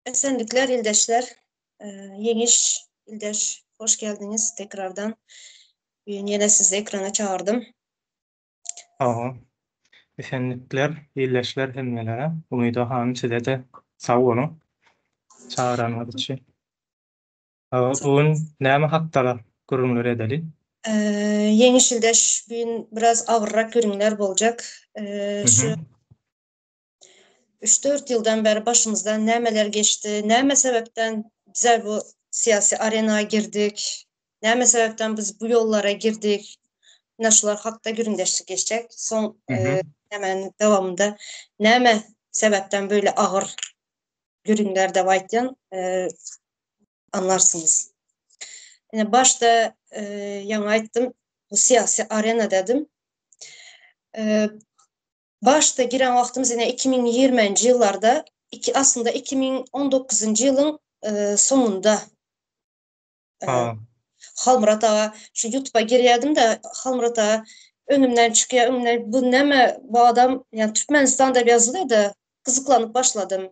Esenlikler ildeşler. Ýeňiş ildeş hoş geldiňiz tekrardan. Bu gün ýene sizi ekrana çagyrdym. Hawa. Esenlikler ildeşler hemmelere. Umyda hanym size-de sag boluň çagyranyňyz üçin. Hawa, bu gün näme hakda gürrüňler edeli? Ýeňiş ildeş bu gün biraz agyrrak gürrüňler boljak. Şu Üç-dört ýyldan bäri başymyzdan nämeler geçdi, näme sebäpden bizler bu syýasy arena girdik, näme sebäpden biz bu ýollara girdik, ine şular hakda gürrüňdeşlik geçjek. Soň nämäniň dowamynda näme sebäpden böyle agyr gürrüňler dep aýtýan anlarsyňyz. Ine başda ýaňy aýtdym, bu syýasy arena dedim. Başda giren wagtymyz ine 2020-nji ýyllarda, iki aslynda 2019-njy ýylyň soňunda Halmyrat aga şu ýutuba girýärdim-de, Halmyrat aga öňümden çykýar, öňümden bu näme bu adam, ýa Türkmenistan diýip ýazylýar-da, gyzyklanyp başladym.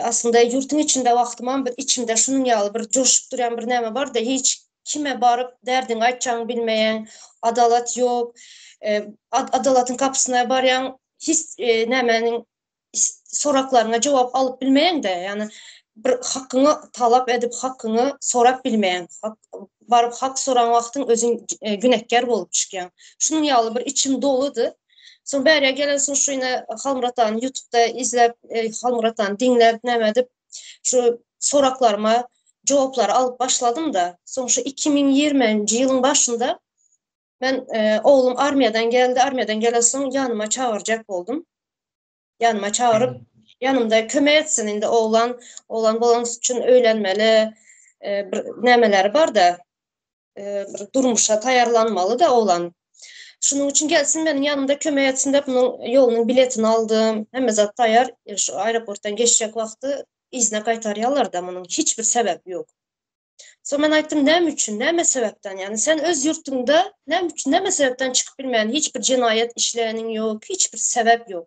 Aslynda ýurtuň içinde wagtymam bir içimde şunuň ýaly bir joşup durýan bir näme bardy, hiç kime baryp derdiňi aýtjagyňy bilmeýäň, adalat ýok, adalatyň gapysyna barýaň, hiç nämäniň soraklaryňa jogap alyp bilmeýäň-de, ýagny bir hakyňy talap edip, hakyňy sorap bilmeýäň. Baryp hak soran wagtyň özüň günäkär bolup çykýaň. Şunuň ýaly bir içim doludy. Soň bäriýe gelensoň şu ine Halmyrat agany ýutubda izläp, Halmyrat agany diňläp näme edip şu soraklaryma jogaplary alyp başladym-da. Soň şu 2020-nji ýylyň başynda men oglum armiýadan geldi, armiýadan gelensoň ýanyma çagyrjak boldum. Ýanyma çagyryp, ýanymda kömek etsin indi oglan, oglan bolany üçin öýlenmeli, bir nämeleri bar-da, bir durmuşa taýýarlanmaly-da oglan. Şunuň üçin gelsin meniň ýanymda kömek etsin diýip, munuň ýolunyň biletini aldym. Hemme zat taýýar. Şu aeroportdan geçjek wagty yzyna gaýtarýarlar-da, munuň hiç bir sebäbi ýok. Soň men aýtdym, näme üçin, näme sebäpden? Ýagny sen öz ýurtuňda näme üçin, näme sebäpden çykyp bilmeýän, hiç bir jenaýat işläniň ýok, hiç bir sebäp ýok.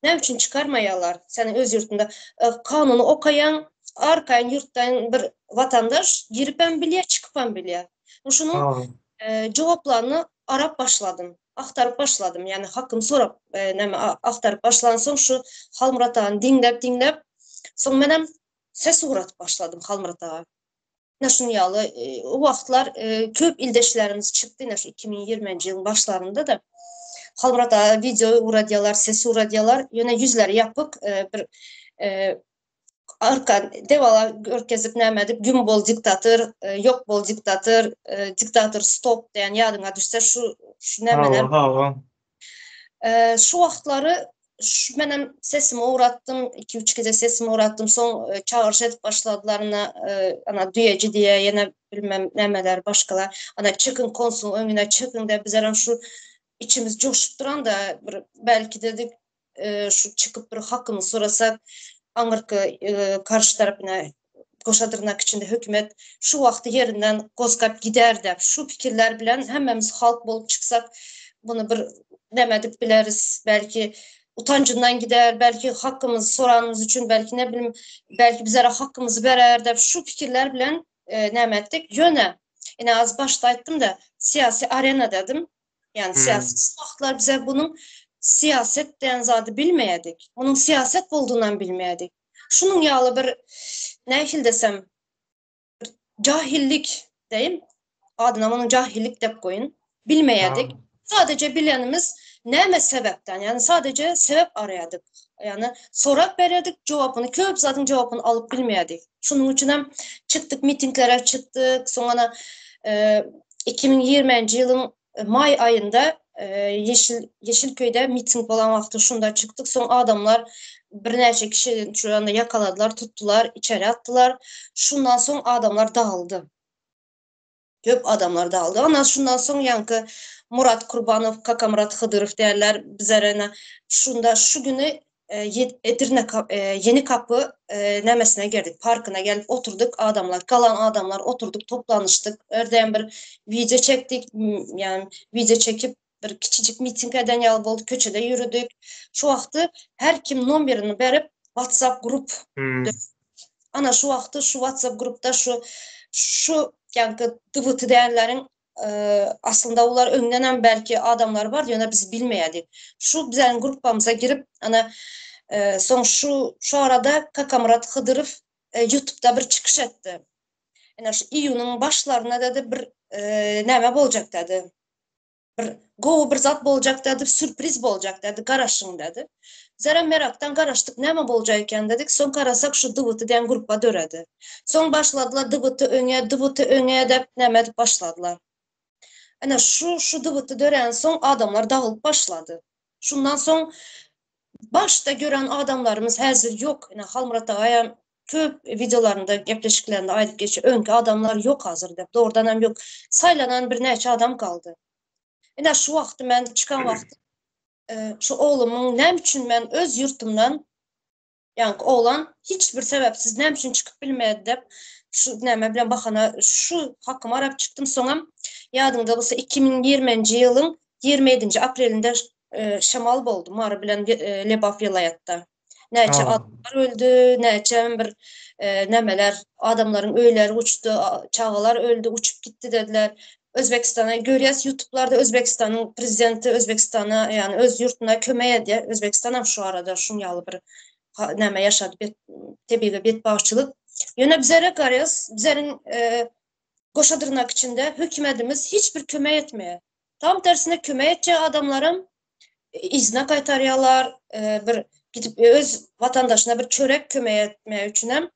Näme üçin çykarmaýarlar seniň öz ýurtuňda? Kanuny okaýaň, arkaýyn ýurtdan bir watandaş giripem bilýär, çykypam bilýär. Şunuň jogaplaryny arap başladym, agtaryp başladym. Ýagny hakymy sorap, näme agtaryp başlansoň şu Halmyrat agany diňläp-diňläp, soň menem ses ugradyp başladym Halmyrat aga. Ine şuny ýaly o wagtlar köp ildeşlerimiz çykdy ine şu 2020-nji ýylyň başlarynda-da. Halmyrat aga wideo ugradýarlar, ses ugradýarlar. Ýöne ýüzleri ýapyk bir arka dewala görkezip näme edip güm bol diktator, ýok bol diktator, diktator stop diýen ýadyňa düşse şu şu nämeler. Hawa, hawa. Şu wagtlary şu menem sesimi ugratdym, 2-3 gezek sesimi ugratdym. Soň çagyryş edip başladylar, ana, ana düýeji diýe, ýene bilmem nämeler başgalar. Ana çykyň konsulyň öňüne çykyň diýip, bizlerem şu içimiz joşup duran-da bir belki dedik, şu çykyp bir hakymyzy sorasak, aňyrky garşy tarapyna goşa dyrnak içinde hökümet şu wagty ýerinden gozgap gider diýip, şu pikirler bilen hemmemiz halk bolup çyksak, muny bir näme edip bileris, belki utanjyndan gider, belki hakymyzy soranymyz üçin, belki ne bilim, belki bizlere hakymyzy berer diýip, şu pikirler bilen näme etdik. Ýöne, ine az başda aýtdym-da, syýasy arena dedim. Ýagny syýasy wagtlar bize bunuň syýaset diýen zady bilmeýärdik. Munuň syýaset boldugynam bilmeýärdik. Şunuň ýaly bir nähili desem bir jahillik deýin, adyna munuň jahillik dep goýun, bilmeýärdik. Sadece bilenimiz näme sebäpden, ýagny sadece sebäp araýardyk. Ýagny sorap berýärdik, jogapyny köp zadyň jogapyny alyp bilmeýärdik. Şunuň üçin hem çykdyk mitinglere çykdyk, soň ana 2020-nji ýylyň maý aýynda Yeşil Yeşilköyde miting bolan wagty şunda çykdyk. Soň adamlar birnäçe kişi şu anda ýakaladylar, tutdular, içeri atdylar. Şundan soň adamlar dagyldy. Köp adamlar dagyldy. Ondan şundan soň ýaňky Murat Kurbanow, Kakamyrat Hydyrow diýerler bizlere şunda şu güni Edirne Ýeni kapy nämesine geldik, parkyna gelip oturdyk, adamlar, galan adamlar oturdyk, toplanyşdyk. Ýerde bir wideo çekdik, ýagny wideo çekip bir kiçijik miting eden ýaly bolduk, köçede ýörüdik. Şu wagty her kim nomerini berip WhatsApp grup. Ana şu wagty şu WhatsApp grupda şu şu ýaňky DWT diýenleriň aslynda olar öňdenem belki adamlar bar, ýöne biz bilmeýärdik. Şu bizäniň gruppamyza girip, ana soň şu şu arada Kakamyrat Hydyrow YouTube'da bir çykyş etdi. Ine şu iýunyň başlaryna dedi bir näme boljak dedi. Bir gowy bir zat boljak dedi, sürpriz boljak dedi, garaşyň dedi. Bizlerem merakdan garaşdyk, näme boljak eken dedik. Soň garasak şu DWT diýen gruppa döredi. Soň başladylar DWT öňe, DWT öňe dep näme edip başladylar. Ine şu şu DWT döränsoň adamlar dagylyp başlady. Şundan soň başda gören adamlarymyz häzir ýok. Ine Halmyrat agaýam köp wideolarynda, gepleşiklerinde aýdyp geçýär, öňki adamlar ýok hazir diýip. Dogrudan hem ýok. Saýlanan birnäçe adam galdy. Ine şu wagty men çykan wagty e, şu oglumyň näme üçin men öz ýurtumdan ýaňky oglan hiç bir sebäpsiz näme üçin çykyp bilmedi diýip şu näme bilen bahana şu hakymy arap çykdym. Soňam ýadyňda bolsa 2020-nji ýylyň 27-nji aprelinde e, şemal boldy Mary bilen e, Lebap welaýatda. Näçe adamlar öldi, näçe bir e, nämeler, adamlaryň öýleri uçdy, çagalar öldi, uçup gitdi dediler. Özbekistana görýäs YouTube'larda Özbekistanyň prezidenti Özbekistana, ýagny öz ýurtuna kömek edýär. Özbekistan hem şu arada şuň ýaly bir näme ýaşady, bet, tebigy betbagtçylyk. Ýöne bizlere garýas, bizleriň e, goşa dyrnak içinde hökümetimiz hiç bir kömek etmeýär. Tam tersine kömek etjek adamlaram yzyna gaýtarýarlar, bir gidip öz watandaşyna bir çörek kömek etmek üçinem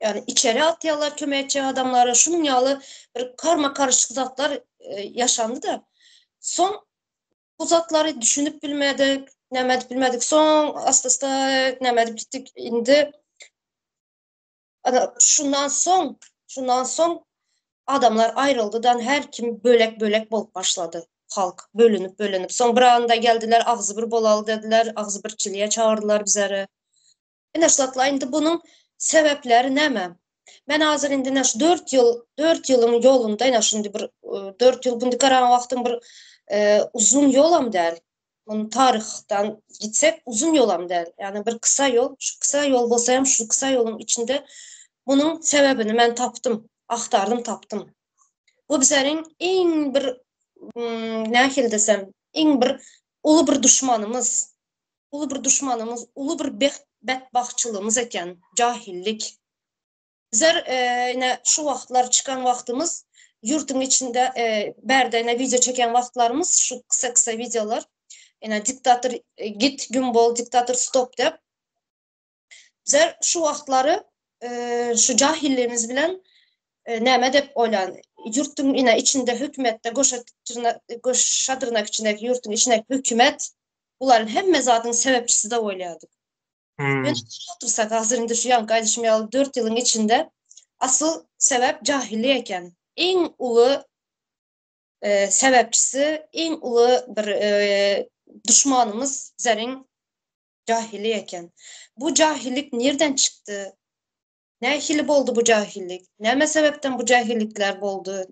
ýagny içeri atýarlar kömek etjek adamlary. Şunuň ýaly bir karma-karyşyk zatlar ýaşandy-da. Soň bu zatlary düşünip bilmedik, näme edip bilmedik. Soň asta-asta näme edip gitdik. Indi şundan soň, şundan soň adamlar aýryldydan her kim bölek-bölek bolup başlady. Halk bölünip-bölünip. Soň bir anda geldiler, agzybir bolaly dediler, agzybirçiliğe çagyrdylar bizleri. Ine şu zatlar indi bunuň sebäpleri näme? Men hazir indi ine şu 4 ýyl, 4 ýylyň ýolunda ine şindi bir 4 ýyl buny garan wagtyň bir e, uzun ýolam däl. Muny taryhdan gitsek uzun ýolam däl. Ýagny bir kysa ýol, şu kysa ýol bolsa hem şu kysa ýoluň içinde munuň sebäbini men tapdym, agtardym, tapdym. Bu bizleriň iň bir nähili desem, iň bir uly bir duşmanymyz, uly bir duşmanymyz, uly bir betbagtçylygymyz eken, jahillik. Bizler ine şu wagtlar çykan wagtymyz ýurduň içinde bärde ine wideo çeken wagtlarymyz şu kysa-kysa wideolar ine diktator git güm bol diktator stop dep bizler şu wagtlary şu jahilligimiz bilen näme dep oýlan ýurduň ine içinde hökümetde goşa goşa dyrnak içindäki ýurduň içindäki hökümet bularyň hemme zadyň sebäpçisi de oýlaýardyk. Hmm. Men otursak hazir indi şu ýaňky aýdyşym ýaly 4 ýylyň içinde asyl sebäp jahillik eken. Iň uly e, sebäpçisi, iň uly bir e, duşmanymyz bizleriň jahillik eken. Bu jahillik nirden çykdy? Nähili boldy bu jahillik? Näme sebäpden bu jahillikler boldy?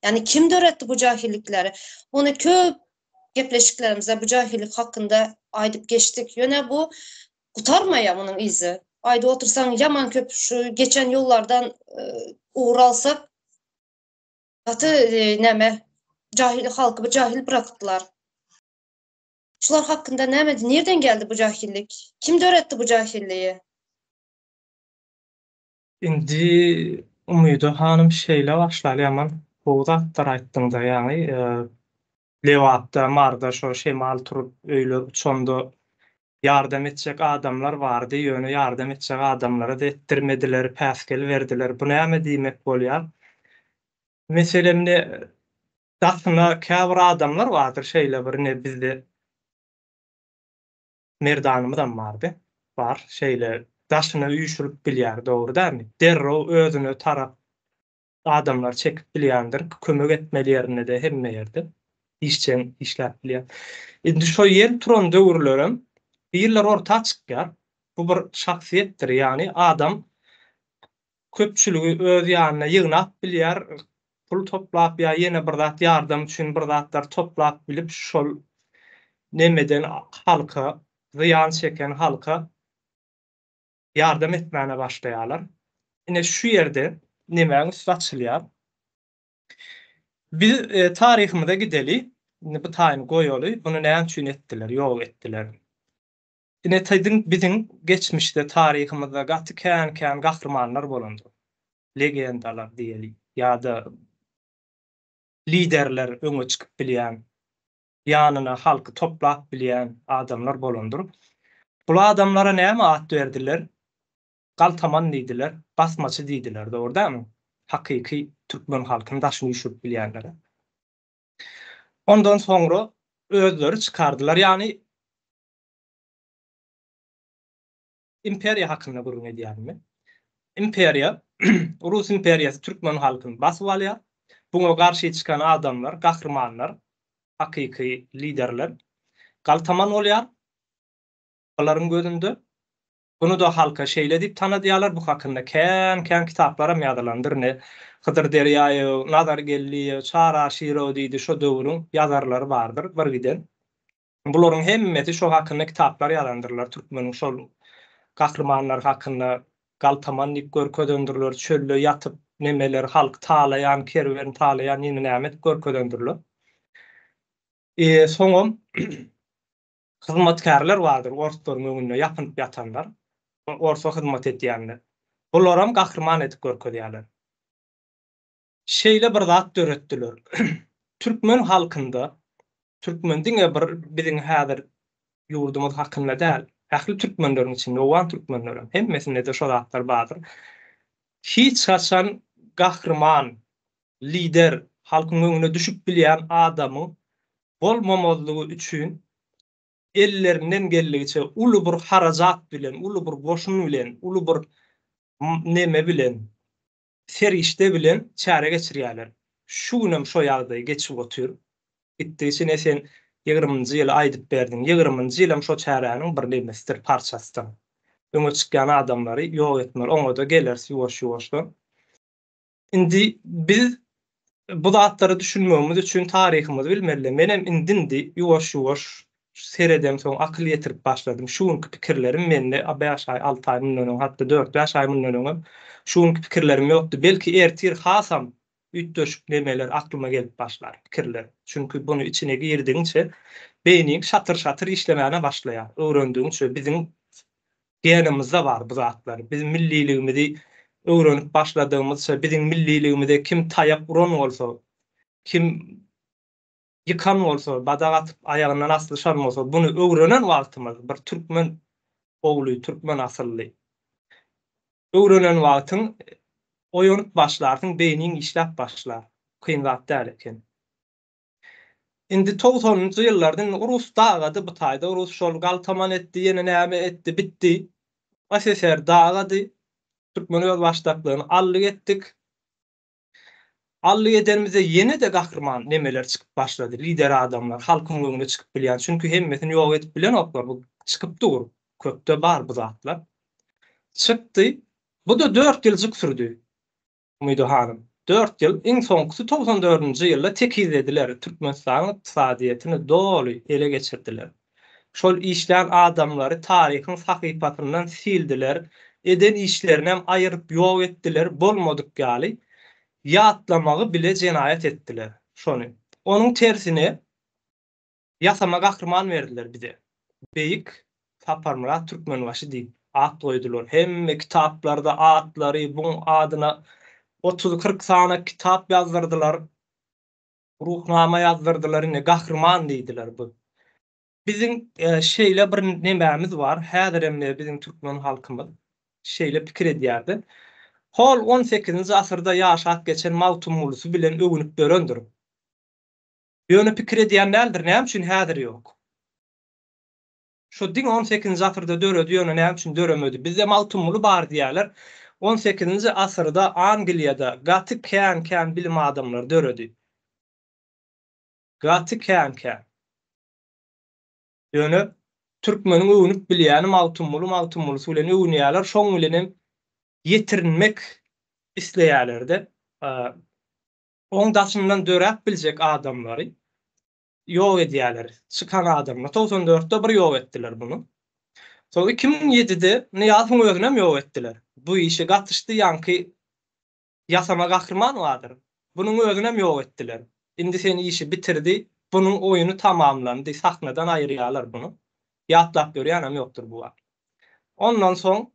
Ýagny kim döretdi bu jahillikleri? Muny köp gepleşiklerimizde bu jahillik hakynda aýdyp geçdik. Ýöne bu gutarmaýar munuň yzy. Aýdyp otursaň ýaman köp şu geçen ýollardan e, ugur alsak gaty e, näme jahil halky bir jahil bırakdylar. Şular hakynda näme nirden geldi bu jahillik? Kim döretdi bu jahilligi? Indi Umyda hanym şeýle başlar ýaman gowy zatlar aýtdyňda ýagny Lebapda Maryda şo şemal turup öýler uçanda ýardam etjek adamlar bardy ýöne ýardam etjek adamlara-da etdirmediler päsgel berdiler bu näme diýmek bolýar meselem ine dasyna käbir adamlar bardyr şeýle bir ine bizde Merdanymyzam bardy. Bar, şeýle daşyna üýşürip bilýär, dogry dälmi? Derrew özüne tarap adamlary çekip bilýändir, kömek etmeli ýerinde-de, hemme ýerde işjeň işläp bilýär. Indi şo ýel turan döwürlerem birler orta çykýar. Bu bir şahsyýetdir, ýagny adam köpçüligi öz ýanyna ýygnap bilýär, pul toplap ýa ýene bir zat ýardam üçin bir zatlar toplap bilip şol nemeden halka zyýan çeken halka ýardam etmäne başlaýarlar. Ine şu ýerde nemäň üsti açylýar. Biz taryhymyza gideli. Indi bu taýyny goýaly. Muny näme üçin etdiler, ýok etdiler? Ine siziň biziň geçmişde taryhymyzda gaty kän-kän gahrymanlar bolandyr. Legendalar diýeli ýa-da liderler öňe çykyp bilýän, ýanyna halky toplap bilýän adamlar bolandyr. Bul adamlara näme at berdiler? Galtaman diýdiler, basmaçy diýdiler, dogry dälmi? Hakyky türkmen halkyny daşyny üýşürip bilýänlere. Ondan soňra özleri çykardylar, ýagny imperiýa hakynda gürrüň edýärin men. Imperiýa, Rus imperiýasy türkmen halkyny basyp alýar. Buňa garşy çykan adamlar, gahrymanlar, hakyky liderler galtaman bolýar. Bularyň gözünde. Buny-da halka şeýle diýip tanadýarlar, bu hakynda kän-kän kitaplaram ýazylandyr, ine, Hydyr Derýaýew, Nazar Geldiýew, Çary Aşyrow diýdi, şo döwrüň ýazarlary bardyr birgiden. Bularyň hemmesi şo hakynda kitaplar ýazandyrlar, türkmeniň şol gahrymanlary hakynda galtaman diýip görkezendirler, çölde ýatyp nemeler, halky talaýan, kerwen talaýan ýene näme edip görkezendirler. E, soňam Hyzmatkärler bardyr orslaryň öňünde ýapynyp ýatanlar, orsa hyzmat edýänler. Bularam gahryman edip görkezýärler. Şeýle bir zat döretdiler. Türkmen halkynda, türkmen diňe bir biziň häzir ýurdumyz hakynda däl, ähli türkmenleriň içinde, owgan türkmenlerem, hemmesinde-de şo zatlar bardyr. Hiç haçan gahryman, lider, halkyň öňüne düşüp bilýän adamyň bolmamazlygy üçin ellerinden geldigiçe uly bir harajat bilen, uly bir goşun bilen, uly bir neme bilen, serişde bilen çäre geçirýärler. Şu günem şo ýagdaý geçip otyr. Gitdigiçe ne sen ýigriminji ýyly aýdyp berdiň. Ýigriminji ýylam şo çäräniň bir nemesidir, parçasydyr. Öňe çykýan adamlary ýok etmeli. Oňa-da geleris ýuwaş-ýuwaşdan. Indi biz bu zatlara düşünmegimiz üçin taryhymyzy bilmeli. Menem indi-indi ýuwaş-ýuwaş seredemsoň akyl ýetirip başladym. Şu günki pikirlerim mende bäş aý, alty aý mundan öň, hatda dört-bäş aý mundan öňem şu günki pikirlerim ýokdy. Belki ertir hasam üýtgeşik nemeler aklyma gelip başlar, pikirler. Çünki buny içine girdigiňçe beýniň şatyr-şatyr işlemäne başlaýar. Öwrendigiňçe biziň Genimizde bar bu zatlar. Biz milliligimizi öwrenip başladygymyzça, biziň milliligimize kim taýak uran bolsa, kim ýykan bolsa, badak atyp aýagyndan aslyşan bolsa, buny öwrenen wagtymyz bir türkmen ogly, türkmen asylly öwrenen wagtyň oýanyp başlarsyň, beýniň işläp başlar. Kyn zat däl eken. Indi togsanynjy ýyllarda indi urus dagady bu taýda urus şol galtaman etdi ýene näme etdi bitdi. SSR dagady. Türkmen özbaşdaklygyny aldyk etdik. Aldyk edenimizde ýene-de gahryman nemeler çykyp başlady. Lider adamlar halkyň öňüne çykyp bilýän. Çünki hemmesini ýok edip bilenoklar. Bu çykyp dur. Köpde bar bu zatlar. Çykdy. Bu-da dört ýyljyk sürdi. Umyda hanym, dört ýyl, iň soňkusy 94 dördünji ýylda tekizlediler, Türkmenistanyň ykdysadyýetini doly ele geçirdiler. Şol işlän adamlary taryhyň sahypasyndan sildiler, eden işlerinem aýyryp ýok etdiler, bolmadyk ýaly, ýatlamagy bile jenaýat etdiler. Şony. Onuň tersine, Ýasama gahryman berdiler bize. Beýik Saparmyrat Türkmenbaşy diýip at goýdular. Hemme kitaplarda atlary, buň adyna otuz-kyrk sany kitap ýazdyrdylar. Ruhnama ýazdyrdylar, ine gahryman diýdiler bu. Biziň şeýle bir nemämiz bar, häzirem biziň türkmen halkymyz şeýle pikir edýärdi. Hol on sekizinji asyrda ýaşap geçen Magtymgulusy bilen öwünip ýörendir. Ýöne pikir edýän däldir, näme üçin häzir ýok? Şo diňe on sekizinji asyrda döredi, ýöne näme üçin döremedi? Bizde Magtymguly bar diýýärler. On sekizinji asyrda Angliýada gaty kän-kän bilim adamlary döredi. Gaty kän-kän. Ýöne türkmeniň öwünip bilýäni Magtymguly, Magtymgulusy bilen öwünýärler, şoň bilenem ýetirinmek isleýärler-de. Oň daşyndan döräp biljek adamlary ýok edýäler. Çykan adamlar. Togsan dörtde bir ýok etdiler buny. Soň 2007-de Nyýazowyň özünem ýok etdiler. Bu işe gatyşdy ýaňky ýasama gahryman bardyr. Bunuň özünem ýok etdiler. Indi sen işi bitirdi, bunuň oýuny tamamlandy, sahnadan aýyrýarlar buny. Ýatlap ýörýänem ýokdur bu wagt. Ondan soň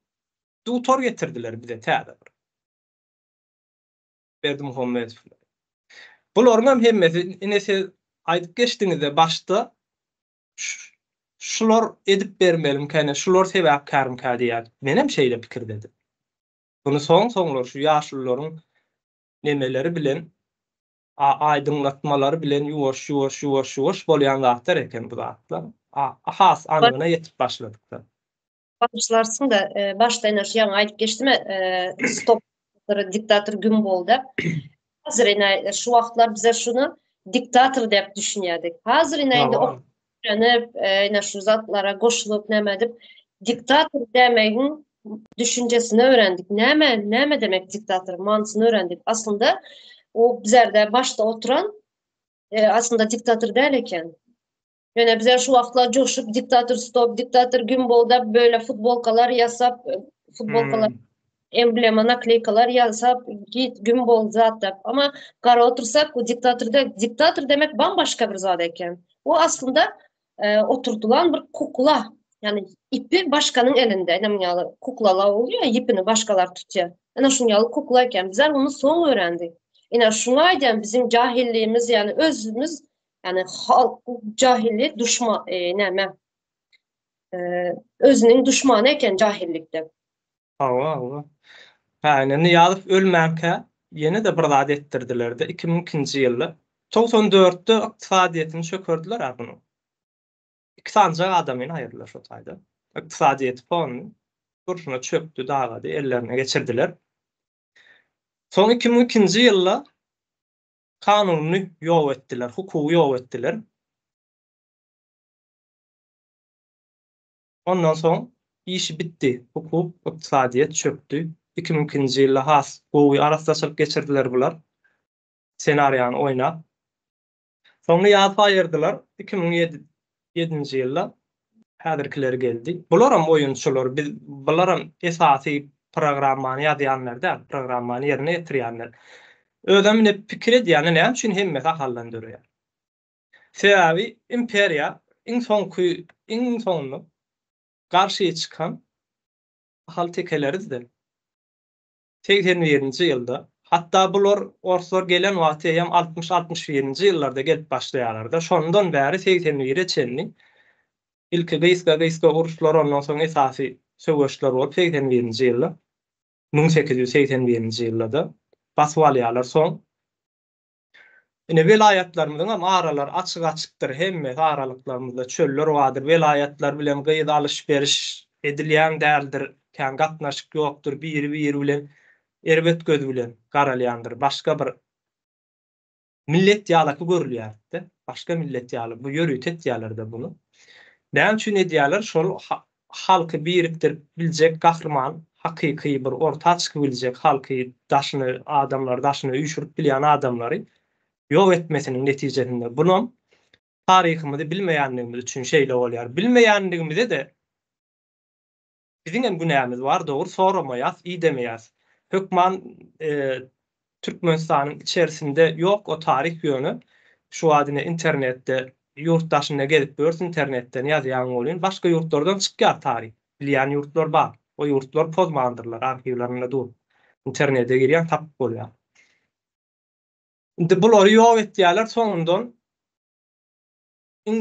dutar getirdiler bize täze bir. Berdimuhamedow. Bularyň hem hemmesi ine siz aýdyp geçdiňizde başda şular edip bermelimkä ine şular sebäpkärmikä diýýärdik. Menem şeýle pikirdedim. Muny soň-soňlar şu ýaşulularyň nemeleri bilen aýdyňlatmalary bilen ýuwaş-ýuwaş ýuwaş-ýuwaş bolýan zatlar eken bu zatlar. Has anygyna ýetip başladykda. Bagyşlarsyň-da, başda ine şu ýaňy aýdyp geçdim-ä, stop diktator güm bol diýip. Hazir ine şu wagtlar bize şuny diktator diýip düşünýärdik. Hazir ine indi öwrenip, ine şu zatlara goşulyp näme edip diktator diýmegiň düşünjesini öwrendik. Näme, näme demek diktator manysyny öwrendik. Aslynda o bizlerde başda oturan aslynda diktator däl eken. Ýöne bizler şu wagtlar joşup diktator stop, diktator güm bol dap böyle futbolkalar ýasap, futbolkalar hmm. emblema nakleýkalar ýasap git güm bol zat dap. Ama gara otursak bu diktator da diktator demek bambaşka bir zat eken. O aslynda e, oturdylan bir kukla. Yani ipi başkanyň elinde. Ene ýaly kuklalar bolýar, ipini başgalar tutýar. Ene şuň ýaly kukla eken. Bizler ony soň öwrendik. Ine şuňa aýdýan biziň jahilligimiz, yani özümiz Ýagny halk jahillik duşman e, näme? E, özüniň duşmany eken jahillikde. Hawa, hawa. Ha, indi Nyýazow ölmänkä ýene-de bir zat etdirdiler-de, 2002-nji ýylda. 94-de ykdysadyýetini çökerdiler-ä bunuň. Iki sanyjak adamyny aýyrdylar şo taýda. Ykdysadyýeti polny durşuna çökdi, dagady, ellerine geçirdiler. Soň 2002-nji ýylda Kanunyny ýok etdiler, hukugy ýok etdiler. Ondan soň işi bitdi. Hukuk, ykdysadyýet çökdi. 2002-nji ýylda has gowy arassaçylyk geçirdiler bular. Senariýany oýnap. Soň Nyýazowy aýyrdylar. 2007-nji ýylda häzirkileri geldi. Bularam oýunçylar. Biz bularam esasy programmany ýazýanlar däl, programmany ýerine ýetirýänler. Özem ine pikir edýän, näme üçin hemmesi Ahaldan döreýär? Sebäbi imperiýa iň soňky, iň soňunda garşy çykan Ahal tekeleridir. 81-nji ýylda, hatda bular orslar gelen wagty eýýäm altmyş-altmyş birinji ýyllarda gelip başlaýarlar-da, şondan bäri 81-e çenli ilki gysga-gysga uruşlar, ondan soň esasy söweşler bolup 81-nji ýylda, 1881-nji ýylda-da basyp alýarlar. Soň Ine welaýatlarymyzyňam aralary açyk-açykdyr, hemmesi aralyklarymyzda çöller bardyr, welaýatlar bilen gyz alyş-beriş edilýän däldir, kän gatnaşyk ýokdur, biri-biri bilen erbet göz bilen garalýandyr, başga bir millet ýalaky görülýär-de, başga millet ýaly, bu ýörite etýärler-de buny. Näme üçin edýärler? Şol halky birikdirip biljek gahryman, hakyky bir orta çykyp biljek, halky daşyna, adamlary daşyna üýşürip bilýän adamlary ýok etmesiniň netijesinde. Bunam taryhymyzy bilmeýänligimiz üçin şeýle bolýar. Bilmeýänligimize-de biziň hem günämiz bar, dogry soramaýas, idemeýäs. Hökman Türkmenistanyň içerisinde ýok o taryh ýöne şu wagt ine internetde ýurt daşynda gezip ýörüs internetden ýazýaň welin başga ýurtlardan çykýar taryh bilýän ýurtlar bar o ýurtlar pozmandyrlar arhiwlerinde dur internete girýäň tapyp bolýar. Indi bulary ýok etýärler soňundan iň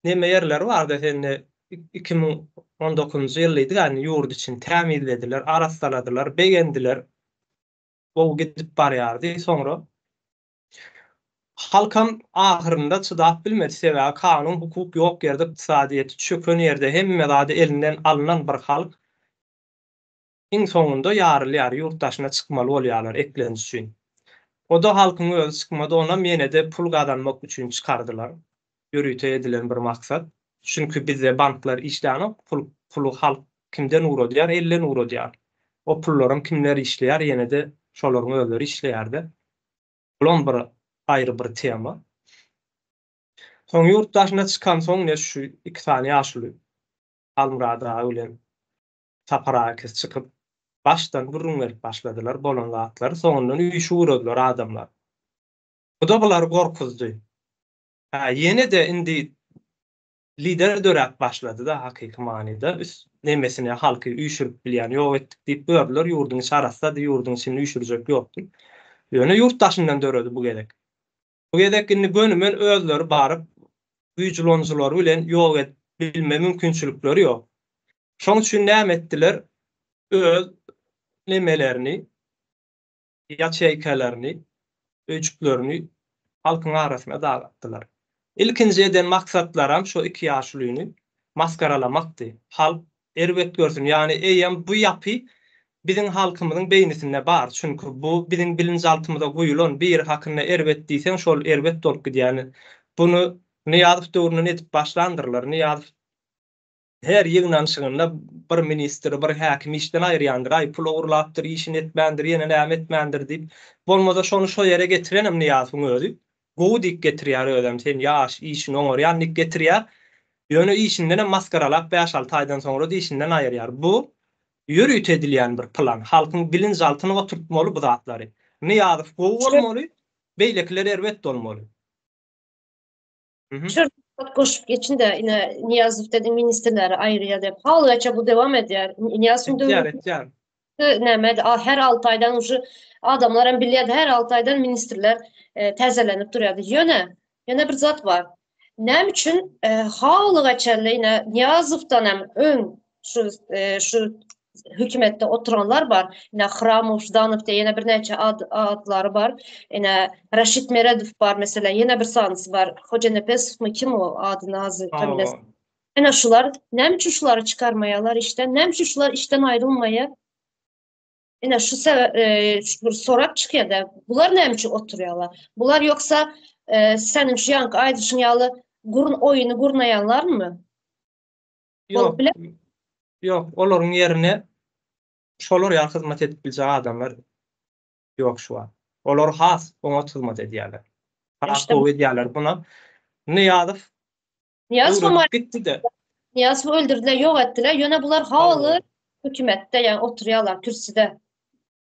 neme ýerleri bardy sende 2019-njy ýyllydy ýagny ýurt içini tämizlediler, arassaladylar, begendiler. Gowy gidip barýardy. Soňra halkam ahyrynda çydap bilmedi. Sebäbi kanun, hukuk ýok ýerde, ykdysadyýeti çöken ýerde, hemme zady elinden alnan bir halk Iň soňunda ýarylýar, ýurt daşyna çykmaly bolýarlar eklenç üçin. O-da halkyň özi çykmady, onam ýene-de pul gazanmak üçin çykardylar. Ýörite edilen bir maksat. Çünki bizde banklar işlänok, pul puly halk kimden ugradýar, elden ugradýar. O pullaram kimler işleýär, ýene-de şolaryň özleri işleýär-de. Bulam bir aýry bir tema. Soň ýurt daşyna çykansoň ine şu iki sany ýaşuly Halmyrat aga bilen Sapar aga ikisi çykyp. Başdan gürrüň berip başladylar bolan zatlary, soňundan üýşüp ugradylar adamlar. Bu-da bulary gorkuzdy. Hä, ýene-de indi lider döräp başlady-da hakyky manyda, üst nemesine halky üýşürip bilýän, ýok etdik diýip gördüler, ýurduň içi arassady, ýurduň içini üýşürjek ýokdy. Ýöne ýurt daşyndan döredi bu gezek. Bu gezek indi gönümel özleri baryp, güýç ulanyjylary bilen ýok edip bilme mümkinçilikleri ýok. Şoň üçin näme etdiler? Öz nemelerini, ýaçeýkalaryny, öýjüklerini halkyň arasyna dagatdylar. Ilkinji eden maksatlaram şo iki ýaşulyny masgaralamakdy. Halk erbet görsün, ýagny eýýäm bu ýapy biziň halkymyzyň beýnisinde bar. Çünki bu biziň bilinjaltymyza guýulan, biri hakynda erbet diýseň şol erbet bolup gidýär. Buny Nyýazow döwründen edip başlandyrlar. Nyýazow Her ýygnanyşygynda bir ministri, bir häkimi işden aýyrýandyr, aý, pul ogurlapdyr, işini etmändir, ýene näme etmändir diýip. Bolmasa şony şo ýere getirenem Nyýazowyň özi. Gowy diýip getirýär özem, sen ýaş, işiňi oňarýan diýip getirýär. Ýöne işindenem masgaralap bäş-alty aýdan soňra-da işinden aýyrýar. Bu ýörite edilýän bir plan. Halkyň bilinjaltyna oturtmaly bu zatlary. Nyýazow gowy bolmaly, beýlekiler erbet bolmaly. Şu goşup geçin-de, ine Nyýazow dedi ministrleri aýyrýar diýip. Halaça bu dowam edýär. Nyýazowyň döwründe edýär. Näme, her 6 aýdan uje adamlar hem bilýärdi, her 6 aýdan ministrler e, täzelenip durýardy. Ýöne, ýene bir zat bar. Näme üçin e, halyga çenli ine Nyýazowdan hem öň şu e, şu hökümetde oturanlar bar. Ine Hramow, Ždanow diýe ýene birnäçe ad, adlary bar. Ine Raşid Meredow bar mesela, ýene bir sanysy bar. Hojanepesow kim o adyny hazır tam bilmez. Ine şular, näme üçin şulary çykarmaýarlar işden? Näme üçin şular işden aýrylmaýar? Ine şu sebe, e, şu bir sorak çykýar da. Bular näme üçin oturýarlar? Bular ýoksa e, seniň şu ýanky aýdyşyň ýaly gurun oýuny gurnaýanlarmy? Ýok. Ýok, olaryň ýerine şolar ýaly hyzmat edip biljek adamlar ýok şu wagt. Olar has oňat hyzmat edýärler. Has gowy edýärler buna. Nyýazow Nyýazow gitdi-de. Nyýazowy öldürdiler, ýok etdiler. Ýöne bular haly hökümetde, ýagny oturýarlar kürsüde.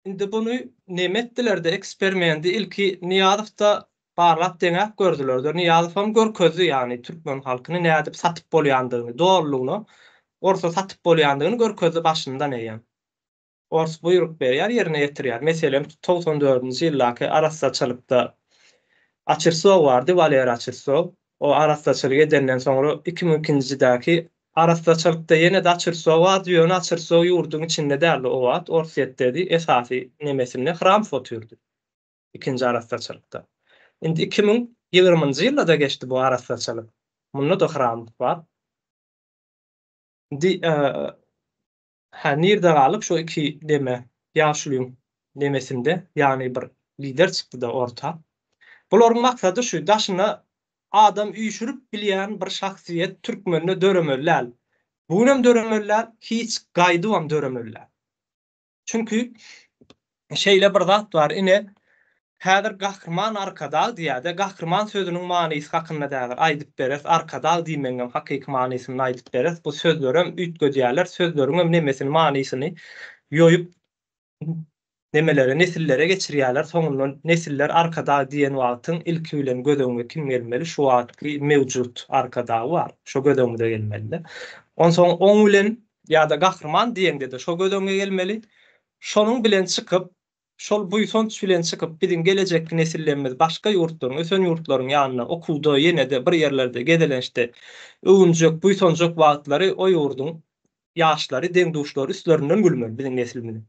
Indi buny neme etdiler-de, eksperimenti ilki Nyýazowda barlap deňäp gördüler-de, Nyýazowam görkezdi, ýagny türkmen halkyny nädip satyp bolýandygyny, dolulygyna orsa satyp bolýandygyny görkezdi başyndan eýýäm. Ors buýruk berýär, ýerine ýetirýär. Meselem, togsan dördünji ýyldaky arassaçylykda Açirsow bardy, Walera Açirsow. O arassaçylyk edenden soňra 2002-njidäki arassaçylykda ýene-de Açirsow bardy, ýöne Açirsow ýurduň içinde däldi o wagt, Orsýetdedi, esasy nemesinde Hramow otyrdy ikinji arassaçylykda. Indi 2020-nji ýylda-da geçdi bu arassaçylyk. Munda-da Hramow bar. Indi Hä, nirde galyp şo iki neme, ýaşulyň nemesinde, ýagny bir lider çykdy-da orta. Bularyň maksady şu, daşyna adam üýşürip bilýän bir şahsyýet türkmende döremeli däl. Bu günem döremeli däl, hiç gaýdybam döremeli däl. Çünki şeýle bir zat bar, ine, häzir Gahryman Arkadag diýýär-de, Gahryman sözüniň manysy hakynda-da häzir aýdyp bereris, Arkadag diýmegiňem hakyky manysyny aýdyp bereris. Bu sözlerem üýtgedýärler, sözleriňem nemesini, manysyny ýoýup, nemelere, nesillere geçirýärler. Soňundan nesiller Arkadag diýen wagtyň ilki bilen göz öňüňe kim gelmeli? Şu wagtky mewjut Arkadag bar, şo göz öňümize gelmeli-de. Onsoň oň bilen ýa-da Gahryman diýeňde-de şo göz öňüňe gelmeli. Şonuň bilen çykyp, şol buýsanç bilen çykyp, biziň gelejekki nesillerimiz başga ýurtlaryň, ösen ýurtlaryň ýanynda okuwda, ýene-de bir ýerlerde gezelençde öwünjek, buýsanjak wagtlary o ýurduň ýaşlary, deň-duşlary üstlerinden gülmeli biziň neslimiziň.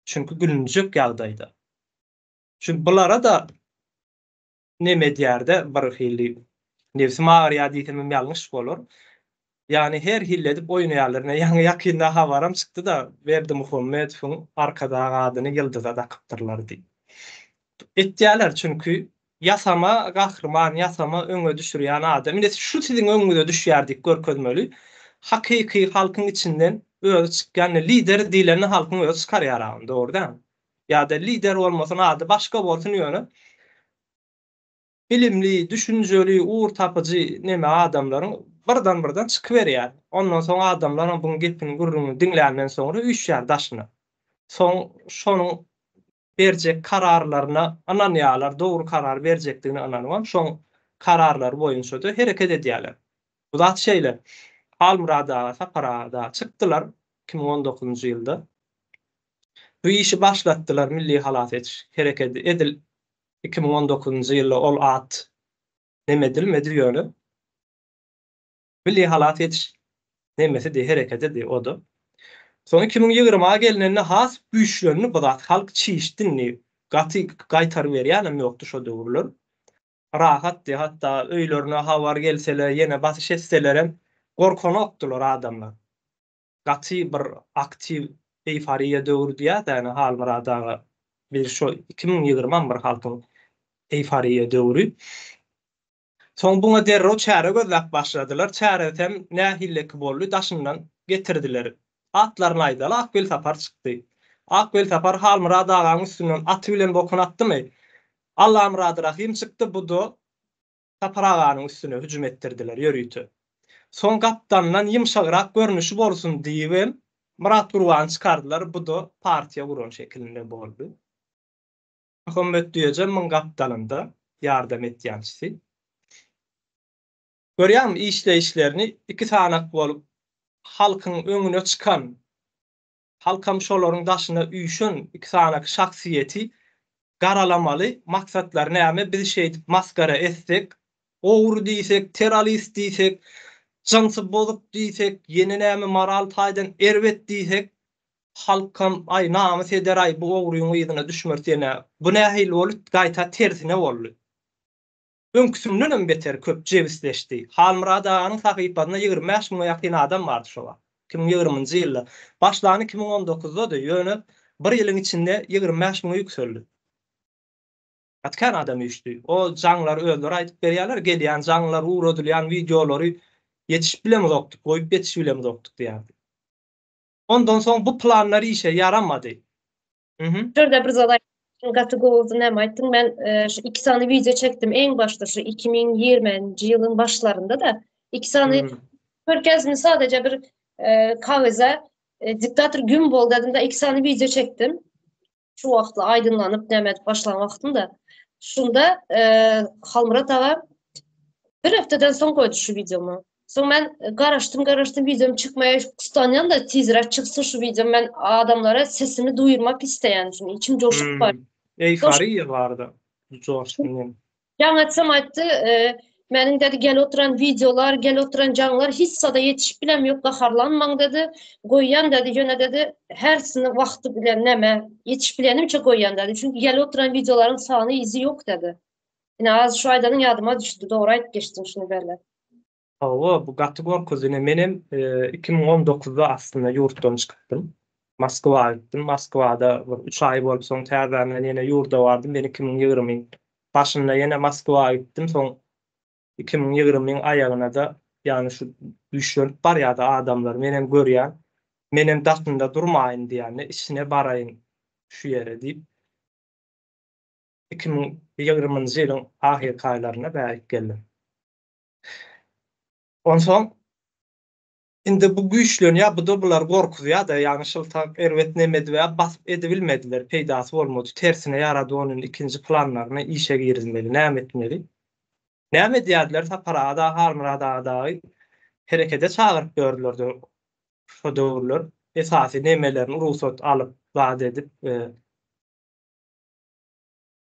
Çünki gülünjek ýagdaýda. Çünki bulara-da neme edýärde birhili nebsim agyrýar diýsemem ýalňyş bolar. Ýagny her hili edip oýnaýarlar. Ine ýaňy ýakynda habaram çykdy-da Berdimuhamedowyň Arkadag adyny ýyldyza dakypdyrlar diýip. Etýärler çünki ýasama gahryman, ýasama öňe düşürýän adam. Ine şu siziň öňüňize düşýär diýip görkezmeli. Hakyky halkyň içinden özi çykýan lider diýlende halkyň özi çykarýar agam dogry dälmi? Ýa-da lider bolmasyn ady başga bolsun ýöne bilimli, düşünjeli, ugur tapyjy neme adamlaryň birden-birden çykyberýär. Ondan soň adamlaram buň gepini gürrüňini diňländen soňra üýşýär daşyna. Soň şonuň berjek kararlaryna ynanýarlar, dogry karar berjekdigine ynanybam şoň kararlary boýunça-da hereket edýärler. Bu zat şeýle. Halmyrat aga, Sapar aga dagy çykdylar 2019-njy ýylda. Bu işi başlatdylar Milli halas ediş herekedi edil 2019-njy ýylda ol at neme edilmedi ýöne. Milli halas ediş nemesidi, herekedidi o-da. Soň 2020-a gelnende has güýçlendi bu zat, halk çişdi indi, gaty gaýtaryberýänem ýokdy şo döwürler. Rahatdy, hatda öýlerine habar gelseler, ýene basyş etselerem gorkanokdylar adamlar. Gaty bir aktiw eýforiýa döwri diýýär-dä ine Halmyrat aga. Bir şo 2020-am bir halkyň eýforiýa döwri. Soň buňa derrew çäre gözläp başladylar. Çäresem nähilleki boldy, daşyndan getirdiler. Atlaryny aýdaly, Ak Welsapar çykdy. Ak Welsapar Halmyrat agaň üstünden aty bilen bokun atdymy? Allamyrat Rahym çykdy, bu-da Sapar aganyň üstüne hüjüm etdirdiler ýörite. Soň gapdalyndan ýymşagrak görnüşi bolsun diýibem Myrat Gurbany çykardylar, bu-da partiýa guran şekilinde boldy. Muhammet Düýejem muň gapdalynda ýardam etýänçisi. Görýäňmi işleýişlerini iki sanak bolup halkyň öňüne çykan, halkam şolaryň daşyna üýşen iki sanak şahsyýeti garalamaly maksatlary näme biz şeýdip masgara etsek ogry diýsek terrorist diýsek jynsy bozuk diýsek ýene näme moral taýdan erbet diýsek Halkam, aý, namys eder-aý, bu ogryň yzyna düşmeris ýene. Bu nähili boldy, gaýta tersine boldy. Öňküsindenem beter köp jebisleşdi. Halmyrat aganyň sahypasynda 25 müňe ýakyn adam bardy şo wagt. 2020-nji ýylda. Başlany 2019-dady, ýöne bir ýylyň içinde 25 müňe ýükseldi. Gaty kän adam üýşdi. O jaňlary özleri aýdyp berýärler, gelýän jaňlar, ugradylýan wideolary ýetişip bilemizokdyk, goýup ýetişip bilemizokdyk diýýärdi. Ondan soň bu planlar işe ýaramady. Mhm. Şurada bir zat aýtdyň, gaty gowy näme aýtdyň. Men e, şu iki sany wideo çekdim iň başda şu 2020-nji ýylyň başlarynda da iki sany hmm. görkezdim sadece bir e, kagyza e, diktator gün bol dedim da iki sany wideo çekdim. Şu wagtla aýdynlanyp näme edip başlan wagtymda. Şunda e, Halmyrat aga bir hepdeden soň goýdy şu wideomy. Soň men garaşdym, garaşdym wideom çykmaýar. Kustanýan da tizräk çyksyn şu wideom. Men adamlara sesimi duýurmak isleýän. Çünki içim joşup hmm. bar. Eýforiýa bardy. Joşgun. Jaň etsem aýtdy, e, meniň dedi gel oturan wideolar, gel oturan jaňlar hiç zada ýetişip bilem ýok, gaharlanmaň dedi. Goýýan dedi, ýöne dedi, hersini wagty bilen näme, ýetişip bilenimçe goýýan dedi. Çünki gel oturan wideolaryň sany yzy ýok dedi. Ine az şu aýdanyň ýadyma düşdi, dogry aýdyp geçdiň şuny bärde. Hawa, bu gaty gorkuzy. Ine menem 2019-da aslynda ýurtdan çykypdym. Moskwa gitdim. Moskwada bir üç aý bolup soň täzeden ýene ýurda bardym. Men 2020-iň başynda ýene Moskwa gitdim. Soň 2020-iň aýagyna-da ýagny şu güýçlenip barýardy adamlar. Menem görýän. Menem daşynda durmaýyn diýende içine baraýyn şu ýere diýip 2020-nji ýylyň ahyrky aýlarynda bärik geldim. Onsoň indi bu güýçlenýär, bu-da bulary gorkuzýar-da, ýagny şyltak erbet neme edibä basyp edibilmediler, peýdasy bolmady, tersine ýarady, ony indi ikinji planlaryny işe girizmeli, näme etmeli? Näme edýärdiler, Sapar aga dagy, Halmyrat aga dagy herekede çagyryp ýördüler-de şo döwürler, esasy nemelerini rugsat alyp, zat edip,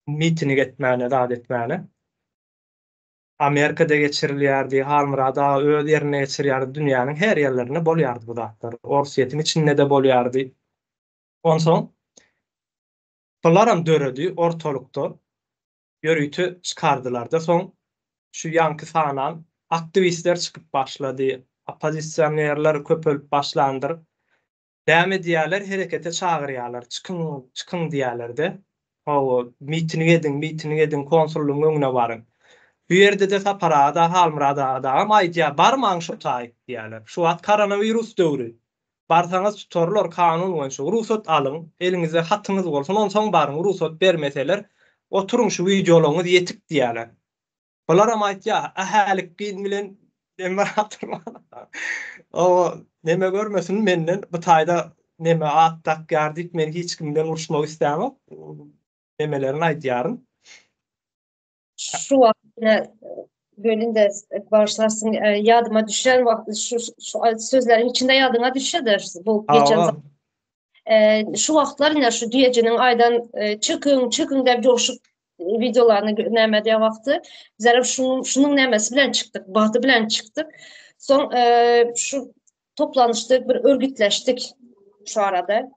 miting etmäne, zat etmäne. Amerikada geçirilýärdi, Halmyrat aga öz ýerinde geçirýärdi, dünýäniň her ýerlerinde bolýardy bu zatlar. Orsýetiň içinde-de bolýardy. Onsoň bularam döredi ortalykda, ýörite çykardylar-da, soň şu ýaňky sanan aktiwistler çykyp başlady, oppozisionerler köpelip başlandyr. Näme diýýärler, herekete çagyrýarlar, çykyň, çykyň diýýärler-de. Hawa, miting ediň, miting ediň, konsullygyň öňüne baryň. Bu ýerde-de Sapar aga-da, Halmyrat aga-dagam aýdýar, barmaň şo taýyk diýýärler. Şu wagt koronawirus döwri. Barsaňyz tutarlar, kanun boýunça. Rugsat alyň, eliňizde hatyňyz bolsun, onsoň baryň, rugsat bermeseler, oturyň şu wideolaryňyz ýetik diýýärler. Bularam aýtýar, ähälik gyn bilen Emma oturman. O neme görmesin menden bu taýda. neme at dakýar diýip men hiç kim bilen uruşmak islämok. Nemelerini aýdýaryn. Şu wagt ine bölün-de bagyşlarsyň ýadyma düşen wagt şu sözleriň içinde ýadyňa düşýär-de bu geçen şu wagtlar ine şu düýejiniň aýdan çykyň çykyň diýip joşup wideolaryny näme diýen wagty bizler şunuň şunuň nämesi bilen çykdyk, bady bilen çykdyk. Soň şu toplanyşdyk, bir örgütleşdik şu arada.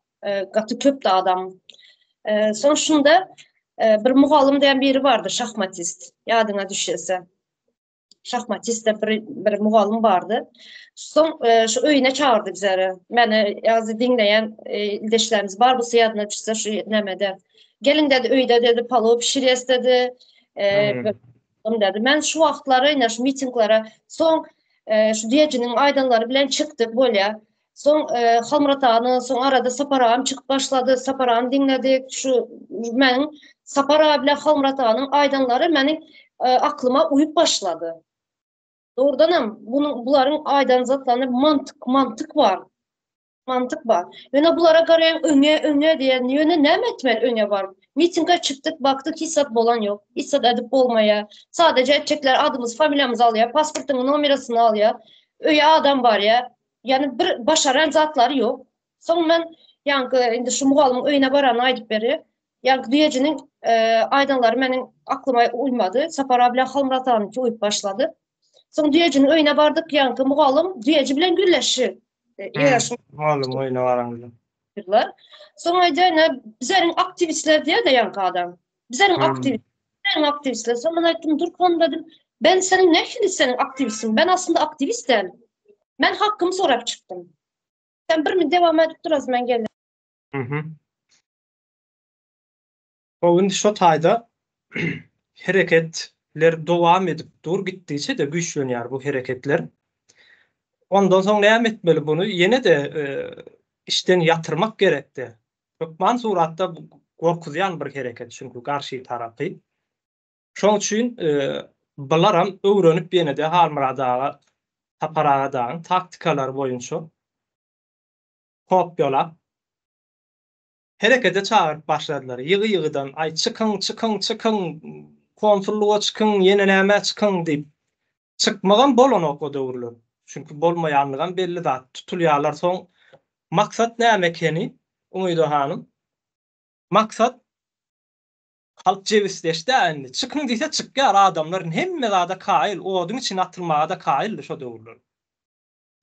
Gaty köpdi adam. Soň şunda bir mugallym diýen biri bardy, şahmatist. Ýadyňa düşýese. Şahmatist de bir, bir mugallym bardy. Soň şu öýüne çagyrdy bizleri. Meni ýazy diňleýän ildeşlerimiz bar bolsa ýadyna düşse şu nämede. Geliň dedi, öýde dedi, palow pişirýäs dedi. Dedi. Men şu wagtlary ine şu mitinglere soň şu düýejiniň aýdanlary bilen çykdyk bolýa. Soň Halmyrat aganyň, soň arada Sapar agam çykyp başlady. Sapar agany diňledik. Şu meniň Sapar aga bilen Halmyrat aganyň aýdanlary meniň aklyma uýup başlady. Dogrudanam bunuň bularyň aýdan zatlarynda mantyk, mantyk bar. Mantyk bar. Ýöne bulara garaýaň öňe, öňe diýen, ýöne näme etmeli öňe baryp? Mitinge çykdyk, bakdyk hiç zat bolan ýok. Hiç zat edip bolmaýar. Sadece etjekler adymyzy, familiýamyzy alýar, pasportyň nomerasyny alýar. Öýe adam barýar. Ýani bir başaran zatlary ýok. Soň men ýaňky indi şu mugallymyň öýüne baranyny aýdyp berýär. Ýaňky düýejiniň aýdanlary meniň aklyma uýmady. Sapar aga bilen Halmyrat aganyňky uýup başlady. Soň düýejiniň öýüne bardyk, ýaňky mugallym düýeji bilen gürleşdi. Mugallymyň öýüne baraňyzda. Soň aýdýar, ine, bizleriň aktiwistler diýýär-de ýaňky adam. Bizleriň aktiwist, bizleriň aktiwistler. Soň men aýtdym, Durkan dedim, ben seniň nähili seniň aktiwistiň? Ben aslynda aktiwist däl. Men hakkymy sorap çykdym. Sen bir min dewam edip dur az men gelýän. Mhm. O indi şo taýda hereketler dowam edip dur, gitdigiçe-de güýçlenýär bu hereketler. Ondan soň näme etmeli buny? Ýene-de işden ýatyrmak gerekdi. Hökman suratda gorkuzýan bir hereket çünki garşy tarapy. Şoň üçin bularam öwrenip ýene-de Halmyrat aga, Sapar aga dagyň taktikalary boýunça kopýalap herekete çagyryp başladylar. Ýygy-ýygydan aý çykyň, çykyň, çykyň, konsullyga çykyň, ýene nämä çykyň diýip. Çykmagam bolanok o döwürler. Çünki bolmaýanlygam belli zat. Tutulýarlar soň. Maksat näme ekeni, Umyda hanym? Maksat halk jebisleşdi-ä indi. Çykyň diýse çykýar adamlar hemme zada kaýyl, oduň içine atylmaga-da kaýyldy şo döwürler.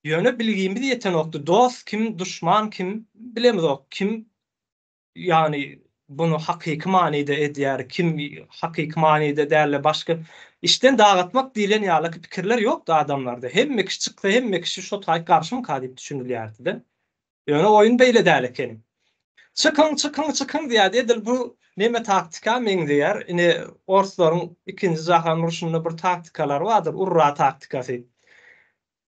Ýöne bilgimiz ýetenokdy, dost kim, duşman kim bilemizok, kim ýagny buny hakyky manyda edýär, kim hakyky manyda däl-de başga işden dagatmak diýlen ýalyky pikirler ýokdy adamlarda. Hemme kişi çyksa hemme kişi şo taýy garşymyka diýip düşünilýärdi-de. Ýöne oýun beýle däl ekeni. Çykyň, çykyň, çykyň diýýärdi. Edil bu neme taktika meňzeýär. Ine orslaryň ikinji jahan urşunda bir taktikalary bardyr, urra taktikasy.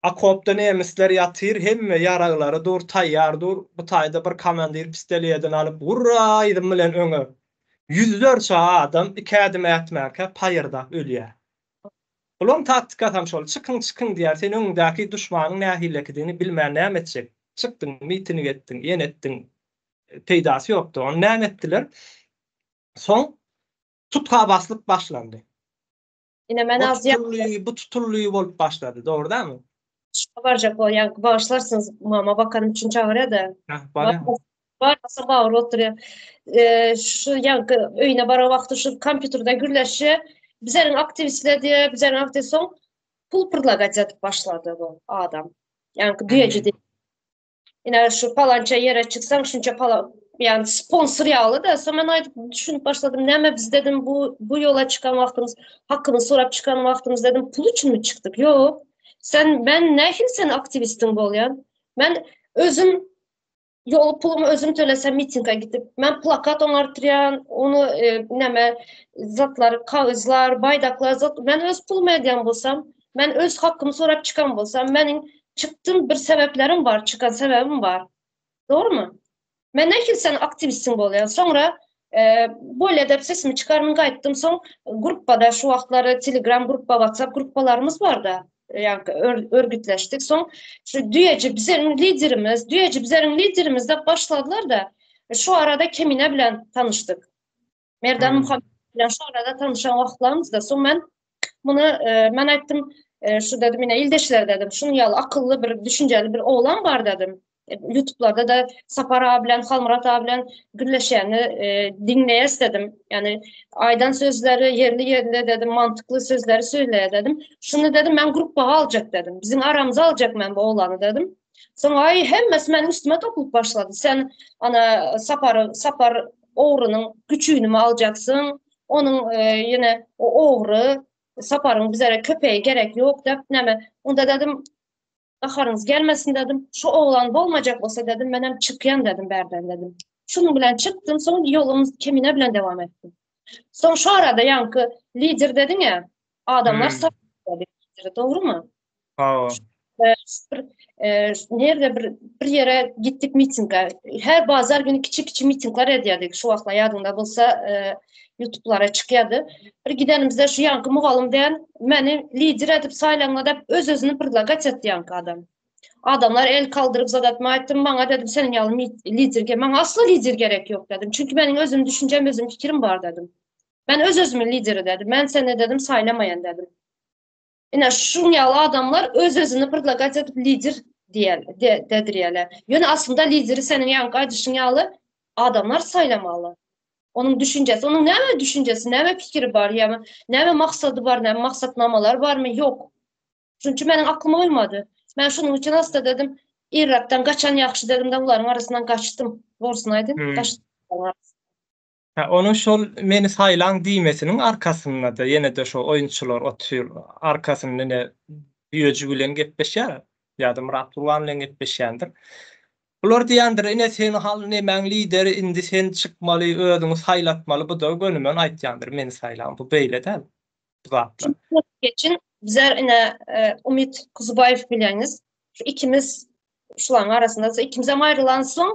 Okopda nemisler ýatyr, hemme ýaraglary dur, taýýar dur. Bu taýda bir komandir pistoledini alyp, Urra! Yzym bilen öňe! Ýüzlerçe adam iki ädim ätmänkä paýyrdap ölýär. Bulaň taktikasam şol, çykyň, çykyň diýýär, sen öňüňdäki duşmanyň nähilikidigini bilmän näme etjek? Çykdyň, miting etdiň, ýene etdiň, peýdasy ýokdy. Ony näme etdiler? Soň tutgabaslyk başlandy. Ine men az tutuldy, bu tutuldy bolup başlady, dogry dälmi? Şoňa barjak bolýan, bagyşlarsyňyz, mama bakanym üçin çagyrýar-da. Hah, barýan. Barmasa bagyryp oturýar. Şu ýaňky öýüne baran wagty şu kompýuterde gürleşýär. Bizleriň aktiwistler diýýär, bizleriň aktiwist soň pul predlagать edip başlady bu adam. Ýaňky düýeji diýip. Ine şu palança ýere çyksaň şunça pala ýani sponsor ýaly-da. Soň men aýdyp düşünip başladym. Näme biz dedim bu bu ýola çykan wagtymyz hakymy sorap çykan wagtymyz dedim pul üçinmi çykdyk? Ýok. Sen men nähili sen aktiwistiň bolýan? Men özüm ýol pulumy özüm tölesem mitinge gidip, men plakat oňartyrýan, ony e, näme zatlar, kagyzlar, baýdaklar zat men öz pulumy edýän bolsam, men öz hakymy sorap çykan bolsam, meniň çykdym bir sebäplerim bar, çykan sebäbim bar. Dogrumy? Men nähili sen aktiwistiň bolýan? Soňra e, bolýa dep sesimi çykarmyn gaýtdym. Soň gruppada şu wagtlary Telegram gruppa, WhatsApp gruppalarymyz barda. Ýa örgütleşdik. Soň şu düýeji bizeriň liderimiz, düýeji bizeriň liderimiz diýip başladylar-da, şu arada Kemine bilen tanyşdyk. Merdan hmm. Muhammed bilen şu arada tanyşan wagtlarymyzda soň men muny e, men aýtdym, e, şu dedim ine ildeşler dedim, şunuň ýaly akylly bir düşünjeli bir oglan bar dedim. E, YouTube'larda da Sapar ağa bilen Halmyrat ağa bilen gürleşýäni e, diňleýäs dedim. Ýani aýdan sözleri ýerli ýerinde dedim, mantykly sözleri söyleýär dedim. Şuny dedim men gruppa aljak dedim. Biziň aramyza aljak men bu oglany dedim. Soň aý hemmesi meniň üstüme topulyp başlady. Sen ana Sapar Sapar ogrunyň güçüni mi aljaksyň? Onuň e, ýene o ogry Saparyň bizere köpeği gerek ýok dep näme. Onda dedim Gaharyňyz gelmesin dedim. Şu oglan bolmajak bolsa dedim, menem çykýan dedim bärden dedim. Şunuň bilen çykdym, soň ýolum Kemine bilen dowam etdim. Soň şu arada ýaňky lider dediň-ä, adamlar hmm. lideri, dogrumy? Hawa. Bir, e, nerde bir bir ýere gitdik mitinge. Her bazar günü kiçi-kiçi mitingler edýärdik. Şu wagtlar ýadyňda bolsa, e, YouTube'lara çykýardy. Bir gidenimizde şu ýaňky mugallym diýen meni lider edip saýlaňlar diýip öz-özüni predlagat etdi ýaňky adam. Adamlar el kaldyryp zat etme aýtdym, maňa dedim seniň ýaly lider gerek, maňa asla lider gerek ýok dedim. Çünki meniň özüm düşünjem, özüm pikirim bar dedim. Men öz-özümiň lideri dedim. Men seni dedim saýlamaýan dedim. Ine şuň ýaly adamlar öz-özüni predlagat edip lider diýer, dedirýärler. Ýöne aslynda lideri seniň ýaňky aýdyşyň ýaly adamlar saýlamaly. Onuň düşünjesi, onuň näme düşünjesi, näme pikiri bar, ýa näme maksady bar, näme maksatnamalary barmy? Ýok. Şunuň üçin meniň aklyma uýmady. Men şunuň üçin asla dedim, Irakdan gaçan ýagşy dedim-de, bularyň arasyndan gaçdym. Dogrusyny aýdyn, hmm. gaçdym. Hä, onuň şol meni saýlaň diýmesiniň arkasynda-da ýene-de şo oýunçylar otyr. Arkasynda ine Düýeji bilen gepleşýär ýa-da Myrat Gurban bilen gepleşýändir. Bular diýendir, ine sen hal nemäň lideri, indi sen çykmaly, özüňi saýlatmaly, bu-da gönümen aýtýandyr, meni saýlaň. Bu beýle däl bu zatlar. Geçin bizler ine Umyt Kuzubaýew bileňiz. Şu ikimiz şularyň arasynda ikimizem aýrylansoň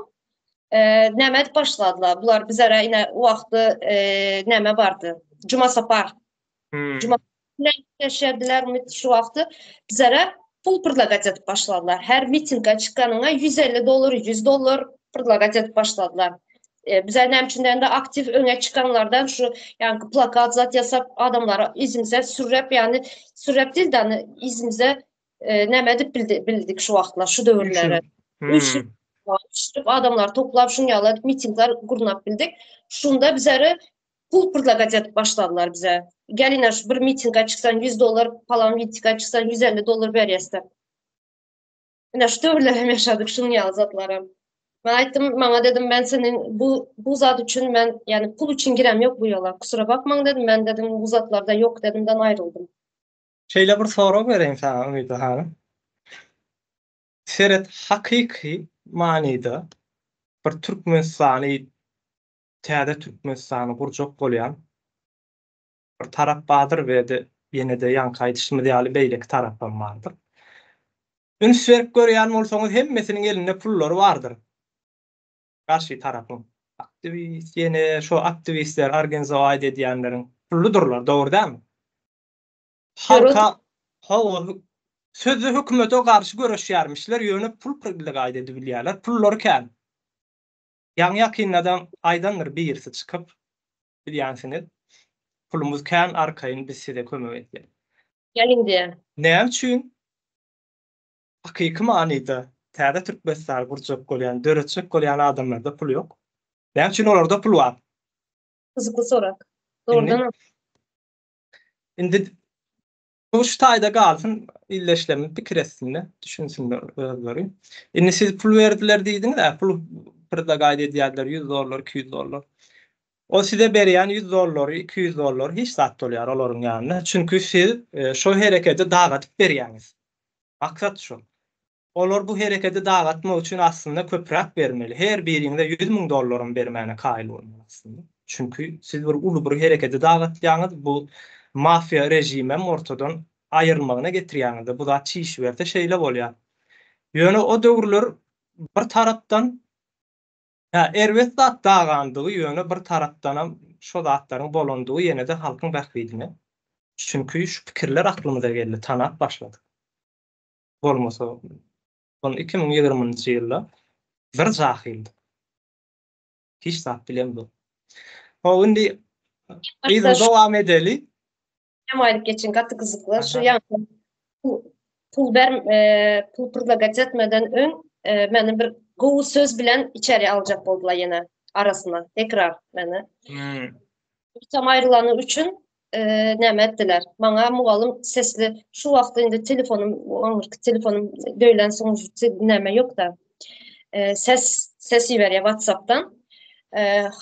e, näme edip başladylar. Bular bizlere ine wagty e, näme bardy. Juma Sapar. Hmm. Juma bilen gepleşerdiler Umyt şu wagty bizlere pul predlagat edip başladylar. Her mitinge çykanyňa 150 dollar, 100 dollar predlagat edip başladylar. E, bize näme üçin de aktiv öňe çykanlardan şu ýaňky plakat zat ýasap adamlara izimize sürrep ýani sürrep değil de hani izimize e, näme edip bildi, bildik şu wagtlar, şu döwürlere. Hmm. Üýşürip adamlar toplap şuň ýaly edip mitingler gurnap bildik. Şunda bizleri pul predlagat edip başladylar bize. Gel şu bir mitinge çyksan 100 dollar, palan mitinge çyksan 150 dollar berýäs diýip. Ine şu döwürler hem ýaşadyk şunuň ýaly zatlara. Men aýtdym, maňa dedim, men seniň bu bu zat üçin men, ýani pul üçin girem ýok bu ýola. Kusura bakmaň dedim, men dedim bu zatlarda ýok dedimden aýryldym. Şeýle bir sorag bereýin saňa Umyda hanym. Seret hakyky manyda bir Türkmenistany täze Türkmenistany gurjak bolýan bir tarap bardyr we de ýene-de ýaňky aýdyşymyz ýaly beýleki tarapam bardyr. Üns berip görýän bolsaňyz hemmesiniň elinde pullary bardyr. Garşy tarapyň aktiwist ýene şo aktiwistler organizowaýt edýänleriň pulludyrlar dogry dälmi? Halka hawa sözde hökümete garşy göreşýärmişler ýöne pul predlagaýt edibilýärler pullary kän. Ýaňy ýakynda-da aýdandyr birisi çykyp bilýänsiňiz pulumyz kän arkaýyn biz size kömek edýäs. Geliň diýen. Näme üçin hakyky manyda täze Türkmenistany gurjak bolýan döretjek bolýan adamlarda pul ýok? Näme üçin olarda pul bar? Gyzykly sorag. Dogrudanam. Indi bu şu taýda galsyn, ildeşlerimiz pikir etsinler, düşünsinler özleri. Indi siz pul berdiler diýdiňiz-ä, pul predlagaýt edýärdiler 100 dollar, 200 dollar. O size berýän 100 dollary, 200 dollary hiç zat bolýar olaryň ýanynda. Çünki siz e, şo hereketi dagadyp berýäňiz. Maksat şu. Olar bu hereketi dagatmak üçin aslynda köpräk bermeli. Her biriňize 100 müň dollaram bermäne kaýyl bolmaly aslynda. Çünki siz bir uly bir hereketi dagatýaňyz, bu mafiýa režimem ortadan aýrylmagyna getirýäňiz-de. Bu zat çişiberse şeýle bolýar. Ýöne o döwürler bir tarapdan hä erbet zat dagandygy, ýöne bir tarapdanam şo zatlaryň bolandygy ýene-de halkyň bähbidine. Çünki şu pikirler aklymyza geldi, tanap başladyk. Bolmasa ony 2020-nji ýylda bir jahyldyk. Hiç zat bilemzok. Ho indi yzyny dowam edeli. Hem aýdyp geçiň gaty gyzykly. Şu ýaňky pul ber pul predlagat etmeden öň meni bir gowy söz bilen içeri aljak boldular ýene arasyna tekrar meni. Hmm. Tam aýrylany üçin näme etdiler. Maňa mugallym sesli şu wagt indi telefonym oňurky telefonym döwlen soň näme ýok-da. Ses ses iberýär WhatsApp-dan.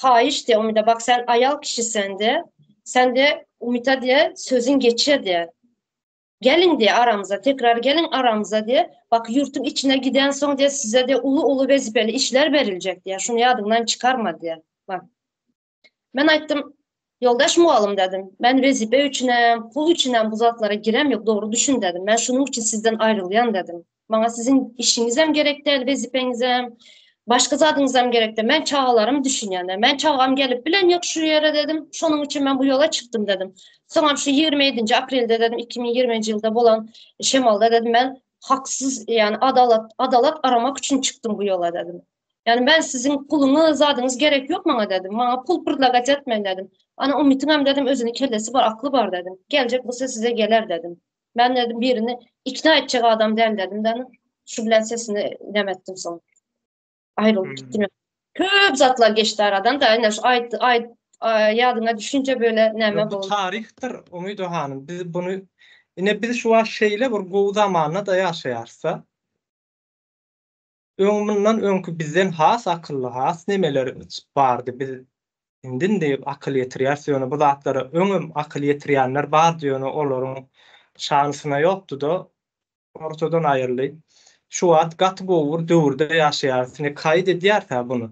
Haýyş diýe Umyda bak sen aýal kişisen diýe. Sen diýe Umyda diýe sözüň geçer diýe. Geliň diýe aramyza tekrar geliň aramyza diýe. Bak ýurtuň içine giden soň diýe size diýe uly-uly wezipeli işler beriljek diýe. Şuny ýadyňdan çykarma diýe. Bak. Men aýtdym, ýoldaş mugallym dedim. Men wezipe üçinem, pul üçinem bu zatlara girem ýok, dogry düşün dedim. Men şunuň üçin sizden aýrylýan dedim. Maňa siziň işiňizem gerek däl, wezipeňizem, başga zadyňyzam gerek däl. Men çagalarymy düşünýän dedim. Men çagam gelip bilen ýok şu ýere dedim. Şonuň üçin men bu ýola çykdym dedim. Soňam şu 27-nji aprelde dedim, 2020-nji ýylda bolan şemalda dedim, men haksyz, ýagny adalat, adalat aramak üçin çykdym bu ýola dedim. Ýani men siziň puluňyz, zadyňyz gerek ýok maňa dedim. Maňa pul predlagat etmeň dedim. Ana Umytyňam dedim özüni kellesi bar, akly bar dedim. Geljek bolsa size geler dedim. Men dedim birini ikna etjek adam däl dedim de şu bilen sesini neme etdim soň. Aýrylyp hmm. gitdim. Köp zatlar geçdi aradan da ine şu aýt aýt ýadyňa düşünje böyle näme boldy. Bu taryhdyr Umyda hanym. Biz bunu ine biz şu wagt şeýle bir gowy zamanda da ýaşaýarys-da. Öň mundan öňki bizden has akylly has nemeler bardy biz indi indi akyl ýetirýäs ýöne bu zatlara öňem akyl ýetirýänler bardy ýöne olaryň şansyna ýokduda ortadan aýyryldy. Şu wagt gaty gowy bir döwürde ýaşaýarys ine kaýt edýäris-ä buny.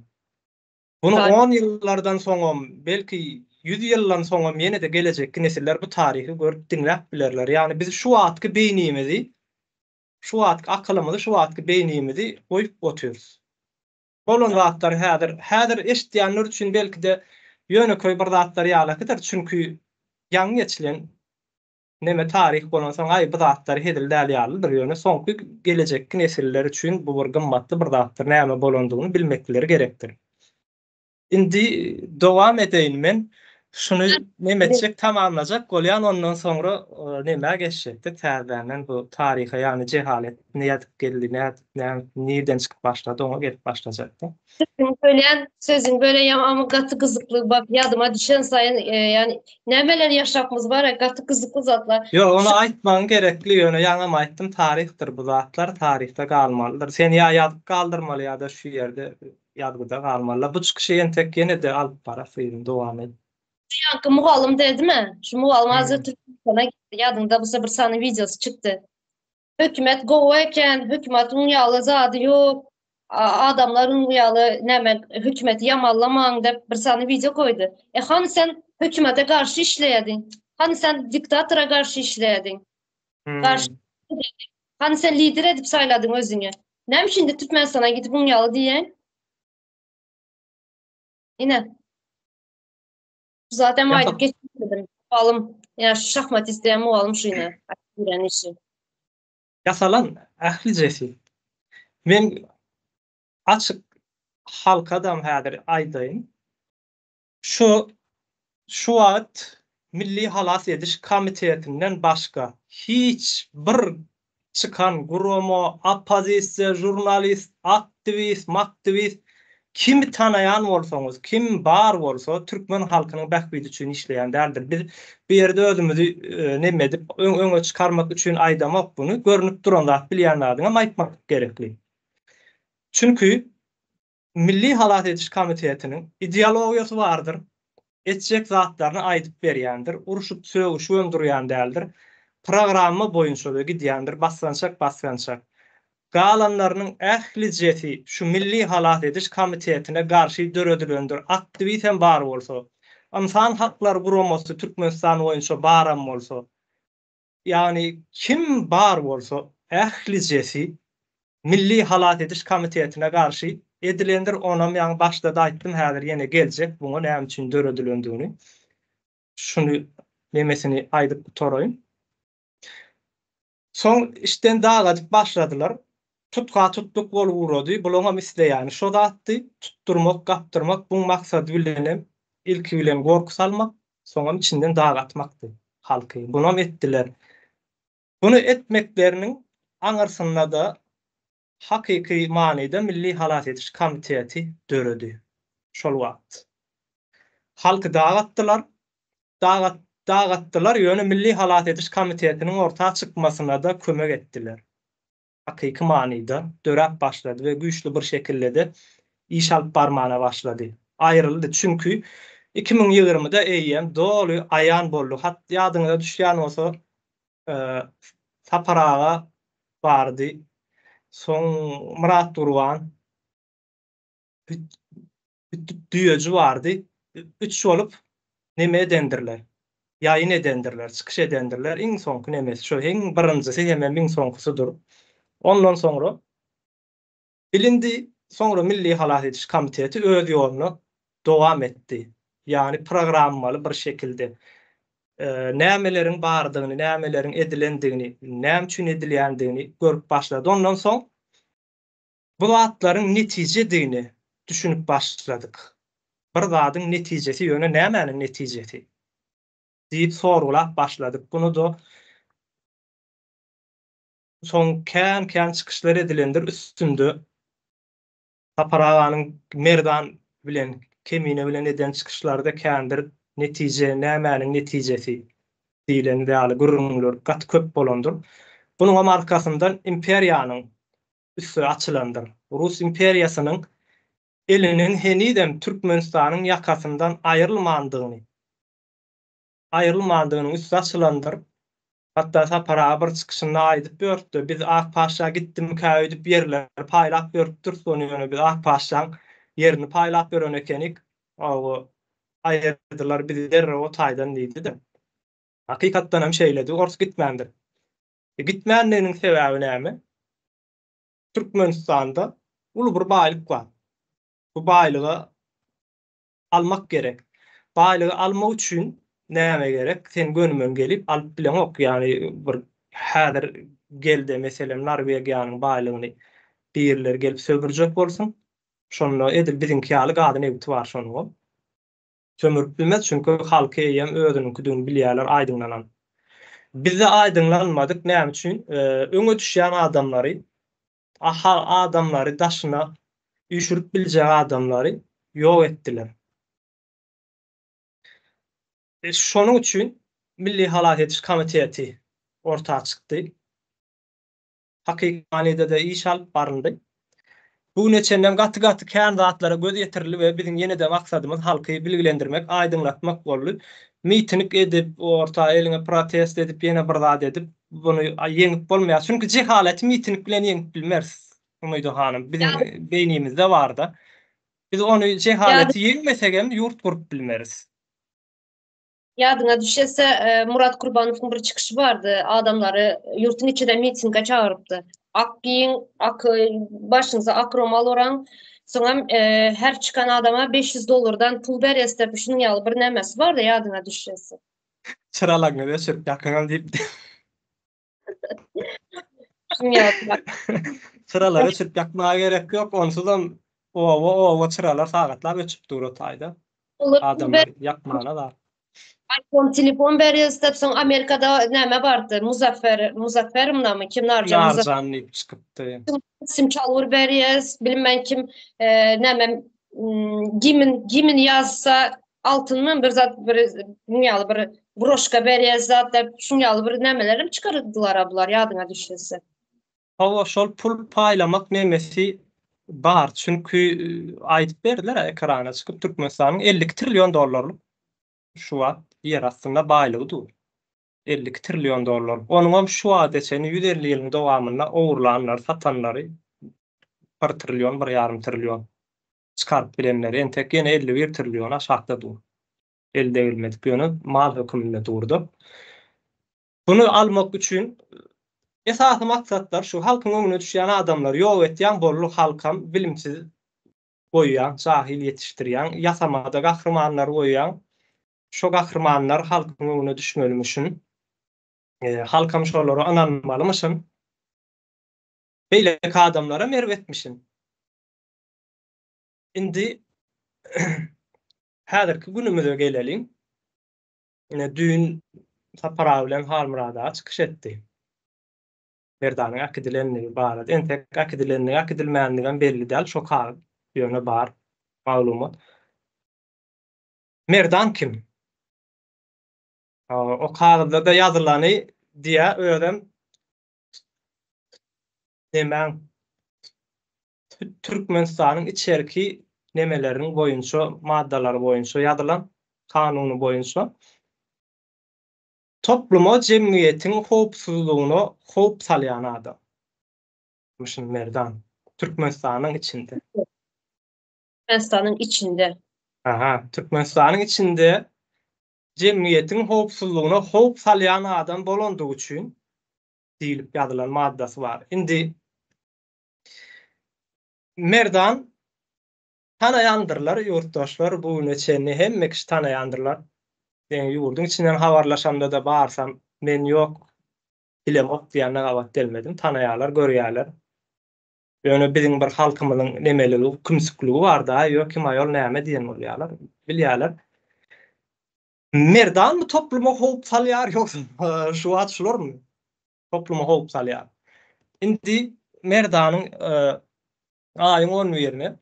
Buny on ýyllardan soňam belki ýüz ýyldan soňam ýene-de gelejekki nesiller bu taryhy görüp diňläp bilerler. Ýagny biz şu wagtky beýnimizi Şu wagtky akylymyzy, şu wagtky beýnimizi goýup otyrys. Bolan zatlar häzir, häzir eşitýänler üçin belki-de ýönekeý bir zatlar ýalakydyr, çünki ýaňy geçilen neme taryh bolansoň, aý bu zatlar hezil däl ýalydyr, ýöne soňky gelejekki nesiller üçin bu bir gymmatly bir zatdyr, näme bolandygyny bilmekleri gerekdir. Indi dowam edeýin men. Şuny neme etjek, tamamlajak bolýan, ondan soňra nemä geçjekde täzedenden bu taryha, ýagny jehalet nädip geldi, nädip, näme, nirden çykyp başlady, oňa gelip başlajakda. Sözüň bölýän, sözüň bölýän ama gaty gyzykly bak ýadyma düşen saýyn ýani nämeler ýaşapmyz bar gaty gyzykly zatlar. Ýok, ony aýtmagyň gerekli, ýöne ýaňam aýtdym, taryhdyr bu zatlar, taryhda galmalydyr. Sen ýa ýazyp galdyrmaly ýa-da şu ýerde Ýazgyda galmalylar. Bu çykyşy entek ýene-de alyp baras yzyny dowam edip. Şu ýanky mugallym däldi-mi? Şu mugallym azir Türkmenistana gitdi. Ýadyňda bolsa bir sany wideosy çykdy. Hökümet gowy eken, hökümet ýaly zady ýok. Adamlar ýaly näme hökümeti ýamanlamaň diýip bir sany wideo goýdy. E hany sen hökümete garşy işleýärdiň? Hany sen diktatora garşy işleýärdiň? Garşy Hany sen lider edip saýladyň özüňi? Näme üçin indi Türkmenistana gidip muň ýaly diýýäň? Ine. Zaten aýdyp geçdim. Mugallym, ýa şu şahmat isleýän mugallym şu ine. Diýen işi. Ýasalan ählijesi. Men açyk halkadam häzir aýdaýyn. Şu şu wagt Milli halas ediş komitetinden başga hiç bir çykan gurama, oppozisiýa, žurnalist, aktiwist, maktiwist kimi tanaýan bolsaňyz, kim bar bolsa türkmen halkynyň bähbidi üçin işleýän däldir. Biz bu ýerde özümizi neme edip öňe çykarmak üçin aýdamok buny, görnüp duran zat, bilýän zadyňam aýtmak gerekli. Çünki Milli halas ediş komitetiniň ideologiýasy bardyr, etjek zatlaryny aýdyp berýändir, urşup sögüşibem durýan däldir, programma boýunça-da gidýändir, basgançak-basgançak. Galanlarynyň ählijesi şu Milli halas ediş komitetine garşy döredilendir, aktiwisem bar bolsa, Ynsan haklary guramasy Türkmenistan boýunça baram bolsa, Ýagny kim bar bolsa ählijesi Milli halas ediş komitetine garşy edilendir onam ýaňy başdada aýtdym häzir ýene geljek buňa näme üçin döredilendigini şuny nemesini aýdyp gutaraýyn. Soň içden dagadyp başladylar. Tutga-tutluk bolup ugrady. Bulaňam isleýäni şo zatdy, tutdurmak, gapdyrmak, buň maksady bilenem ilki bilen gorky salmak, soňam içinden dagatmakdy halky. Bunam etdiler. Buny etmekleriniň aňyrsynda-da hakyky manyda Milli halas ediş komiteti döredi şol wagt. Halky dagatdylar, dagat dagatdylar, ýöne Milli halas ediş komitetiniň orta çykmasyna-da kömek etdiler. Hakyky manyda döräp başlady we güýçli bir şekilde-de iş alyp barmana başlady. Aýryldy, çünki 2020-de eýýäm doly aýan boldy. Hat ýadyňyza düşýän bolsa, Sapar aga bardy. Soň Myrat Gurban, Düýeji bardy. Üç bolup neme edendirler. Ýaýyn edendirler, çykyş edendirler. Iň soňky nemesi şo. Iň birinjisi hemem iň soňkusydyr. Ondan soňra Bilindi, soňra Milli halas ediş komiteti öz ýoluna dowam etdi. Ýagny programmaly bir şekilde nämeleriň bardygyny, nämeleriň edilendigini, näme üçin edilýändigini görüp başlady. Ondan soň bu zatlaryň netijedigini düşünip başladyk. Bir zadyň netijesi, ýöne nämäniň netijesi? diýip sorgulap başladyk. Bunu-da Soň kän-kän çykyşlar edilendir üstünde. Sapar aganyň Merdan bilen, Kemine bilen eden çykyşlary-da kändir. Netije, nämäniň netijesi diýlen ýaly gürrüňler gaty köp bolandyr. Bunuňam arkasyndan imperiýanyň üsti açylandyr. Rus imperiýasynyň eliniň henizem Türkmenistanyň ýakasyndan aýrylmandygyny, aýrylmandygynyň üsti açylandyr. Hatda Sapar aga bir çykyşynda aýdyp ýörüpdi, Biz Ak paşşa gitdimikä öýdüp ýerleri paýlap ýörüpdiris ony ýöne biz Ak paşşaň ýerini paýlap ýören ekenik. Hawa, aýyrdylar bizi derrew o taýdan diýdi-de. Hakykatdan hem şeýledi, ors gitmändir. E, gitmändiginiň sebäbi näme? Türkmenistanda uly bir baýlyk bar. Bu baýlyga almak gerek. Baýlygy almak üçin näme gerek? Sen gönümen gelip alyp bileňok. Ýagny bir häzir gelde meselem Norwegiýanyň baýlygyny birileri gelip sömürjek bolsun. Şonda edil biziňki ýaly gazy nebiti bar şonuňam. Sömürip bilmez çünki halky eýýäm özüniňkidigini bilýärler aýdyňlanan. Bizde aýdyňlanmadyk näme üçin? Öňe düşýän adamlary Aha adamlary daşyna üýşürip biljek adamlary ýok etdiler. Şonuň üçin Milli halas ediş komiteti orta çykdy. Hakyky manyda-da iş alyp baryldy. Bu güne çenlem gaty-gaty kän zatlara göz ýetirildi we biziň ýene-de maksadymyz halky bilgilendirmek, aýdyňlatmak boldy. Miting edip, orta eliňe protest edip, ýene bir zat edip, Buny ýeňip bolmaýar. Çünki jehaleti miting bilen ýeňip bilmeris. Umyda hanym, biziň beýnimizde barda. Biz ony jehaleti ýeňmesegem ýurt gurup bilmeris. Ýadyňa düşese, e, Murat Kurbanowyň bir çykyşy bardy. Adamlary ýurtuň içinde mitinge çagyrypdy. Ak giýiň, ak e, başyňyza ak romal oraň. Soňam e, her çykan adama 500 dollardan pul berýäs diýip, şunuň ýaly bir nämesi bardy ýadyňa düşese. Çyralaryňyzy öçürip ýakyňam diýipdi. Çyralary öçürip ýakmaga gerek ýok, onsuzam oba-oba çyralar sagatlap öçüp dur o taýda. Adamlar ýakmana zat. iPhone telefon berýäs diýip, soň Amerikada näme bardy? Muzaffer, Muzafferowna kim Narjan? Narjan diýip çykypdy. Sim çalwur berýäs, bilmän kim näme gimn gimn ýazsa altynmy bir zat bir şuň ýaly bir broşka berýär zat diýip şuň ýaly bir nämelerem çykardylar bular ýadyňa düşse. Hawa şol pul paýlamak nemesi bar çünki aýdyp berdiler ekrana çykyp Türkmenistanyň 52 trillion dollarlyk şu wagt ýer astynda baýlygy dur. 52 trillion dollar. Onuňam şu wagta çenli 150 ýylyň dowamynda ogurlanlary, satanlary 1 trillion, 1,5 trillion. Çykaryp bilenleri entek ýene 51 trillion aşakda dur. El degilmedik ýöne mal höküminde durdy. Buny almak üçin esasy maksatlar şu halkyň öňüne düşýän adamlary ýok etýäň boldy halkam bilimsiz goýýaň jahil ýetişdirýäň ýasamada gahrymanlar goýýaň şo gahrymanlar halkyň öňüne düşmelimişin. Halkam şolara ynanmalymyşyn. Beýleki adamlaram erbetmişin. Indi häzirki günümize geleliň. Ine düýn Sapar aga bilen Halmyrat aga çykyş etdi. Merdanyň äkidilenligi barada. Entek äkidilenligi, äkidilmänligem belli däl, şo kagyz ýöne bar maglumat. Merdan kim? O kagyzda-da ýazylany diýýär, özem nemäň Türkmenistanyň içerki nemeleriniň boýunça, maddalary boýunça ýazylan, kanuny boýunça topluma, jemgyýetiň howpsuzlygyna howp salýan adam. Myşyn Merdan. Türkmenistanyň içinde. Türkmenistanyň içinde. Aha, Türkmenistanyň içinde jemgyýetiň howpsuzlygyna howp salýan adam bolandygy üçin diýlip ýazylan maddasy bar. Indi Merdan tanaýandyrlar ýurtdaşlar bu güne çenli hemme kişi tanaýandyrlar. Men ýurduň içinden habarlaşamda-da barsam men ýok bilemok diýende gabat gelmedim. Tanaýarlar, görýärler. Ýöne biziň bir halkymyzyň nemeligi, kümsükligi bar-da, ýok kim aýol näme diýen bolýarlar, bilýärler. Merdanmy topluma howp salýar ýogsa şu wagt şularmy topluma howp salýar? Indi Merdanyň aýyň on birine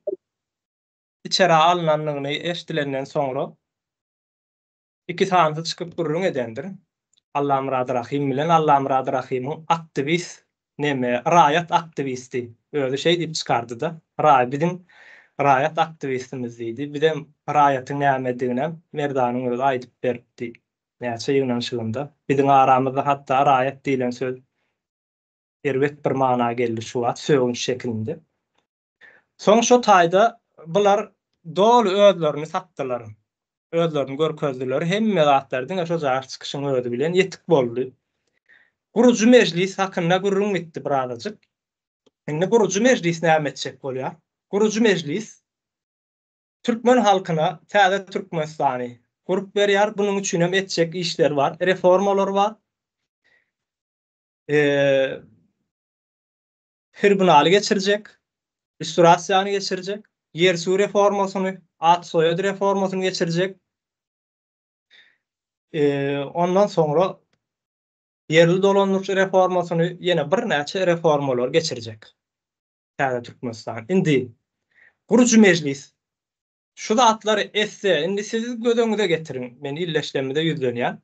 içerä alnandygyny eşdilenden soňra Iki sanysy çykyp gürrüň edendir. Allamyrat Rahym bilen Allamyrat Rahymyň aktiwist neme raýat aktiwisti özi şeý diýip çykardyda raý biziň raýat aktiwistimiz diýdi bizem raýatyň nämediginem Merdanyň özi aýdyp beripdi näçe ýygnanyşygynda biziň aramyzda hatda raýat diýlen söz erbet bir mana geldi şu wagt sögünç şekilinde. Soň şo taýda bular doly özlerini satdylar. Özlerini görkezdiler. Hemme zatlar diňe şo jaýyk çykyşyň özi bilen ýetik boldy. Gurujy mejlis hakynda gürrüň gitdi birazajyk. Indi gurujy mejlis näme etjek bolýar? Gurujy mejlis türkmen halkyna täze Türkmenistany gurup berýär. Bunuň üçinem etjek işleri bar, reformalary bar. Tribunal geçirjek, lýustrasiýany geçirjek, ýer-suw reformasyny, at-soýad reformasyny geçirjek. Ondan soňra ýerli dolandyryş reformasyny, ýene birnäçe reformalary geçirjek. Täze Türkmenistan. Indi gurujy mejlis Şu zatlary etse, indi siz göz öňüňize getiriň, men ildeşlerimize ýüzlenýän.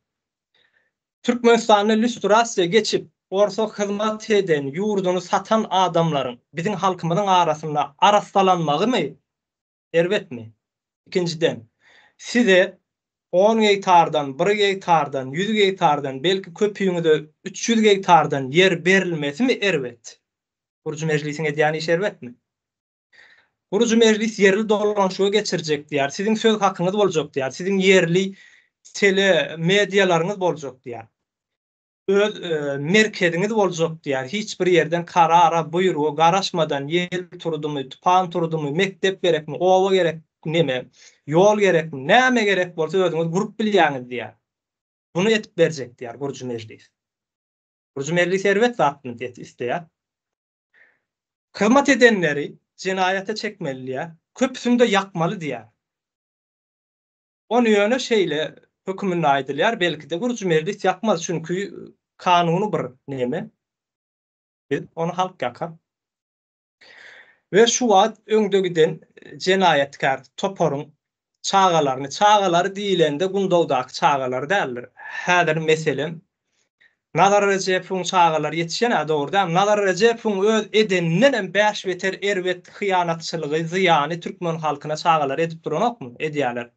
Türkmenistanda lýustrasiýa geçip, orsa hyzmat eden, ýurduny satan adamlaryň biziň halkymyzyň arasynda arassalanmagymy erbetmi? Ikinjiden, size on gegtardan, bir gegtardan, ýüz gegtardan, belki köpüňize 300 gegtardan ýer berilmesimi erbet? Gurujy mejlisiň edýän işi erbetmi? Gurujy mejlis ýerli dolanyşygy geçirjek diýýär. Siziň söz hakyňyz boljak diýýär. Siziň ýerli tele medialaryňyz boljak diýýär. Öz merkeziňiz boljak diýýär. Hiç bir ýerden karara, buýruga garaşmadan ýel turdumy, tupan turdumy, mekdep gerekmi, oba gerek neme, ýol gerekmi, näme gerek bolsa özüňiz gurup bilýäňiz diýýär. Buny edip berjek diýýär gurujy mejlis. Gurujy mejlis erbet zatmy diýip isleýär. Hyzmat edenleri jenaýata çekmeli diýýär, köpüsini-de ýakmaly diýýär. Ony ýöne şeýle höküminde aýdylýar, belki-de gurujy mejlis ýakmaz, çünki kanuny bir neme, biz ony halk ýakar. We şu wagt öňde giden jenaýatkär toparyň çagalaryny, çagalary diýilende gundagdaky çagalary däldir. Häzir meselem, Nazar Rejepowyň çagalary ýetişen-ä dogry dälmi? Nazar Rejepowyň öz edenindenem bäş beter erbet hyýanatçylygy, zyýany türkmen halkyna çagalary edip duranokmy? Edýäler.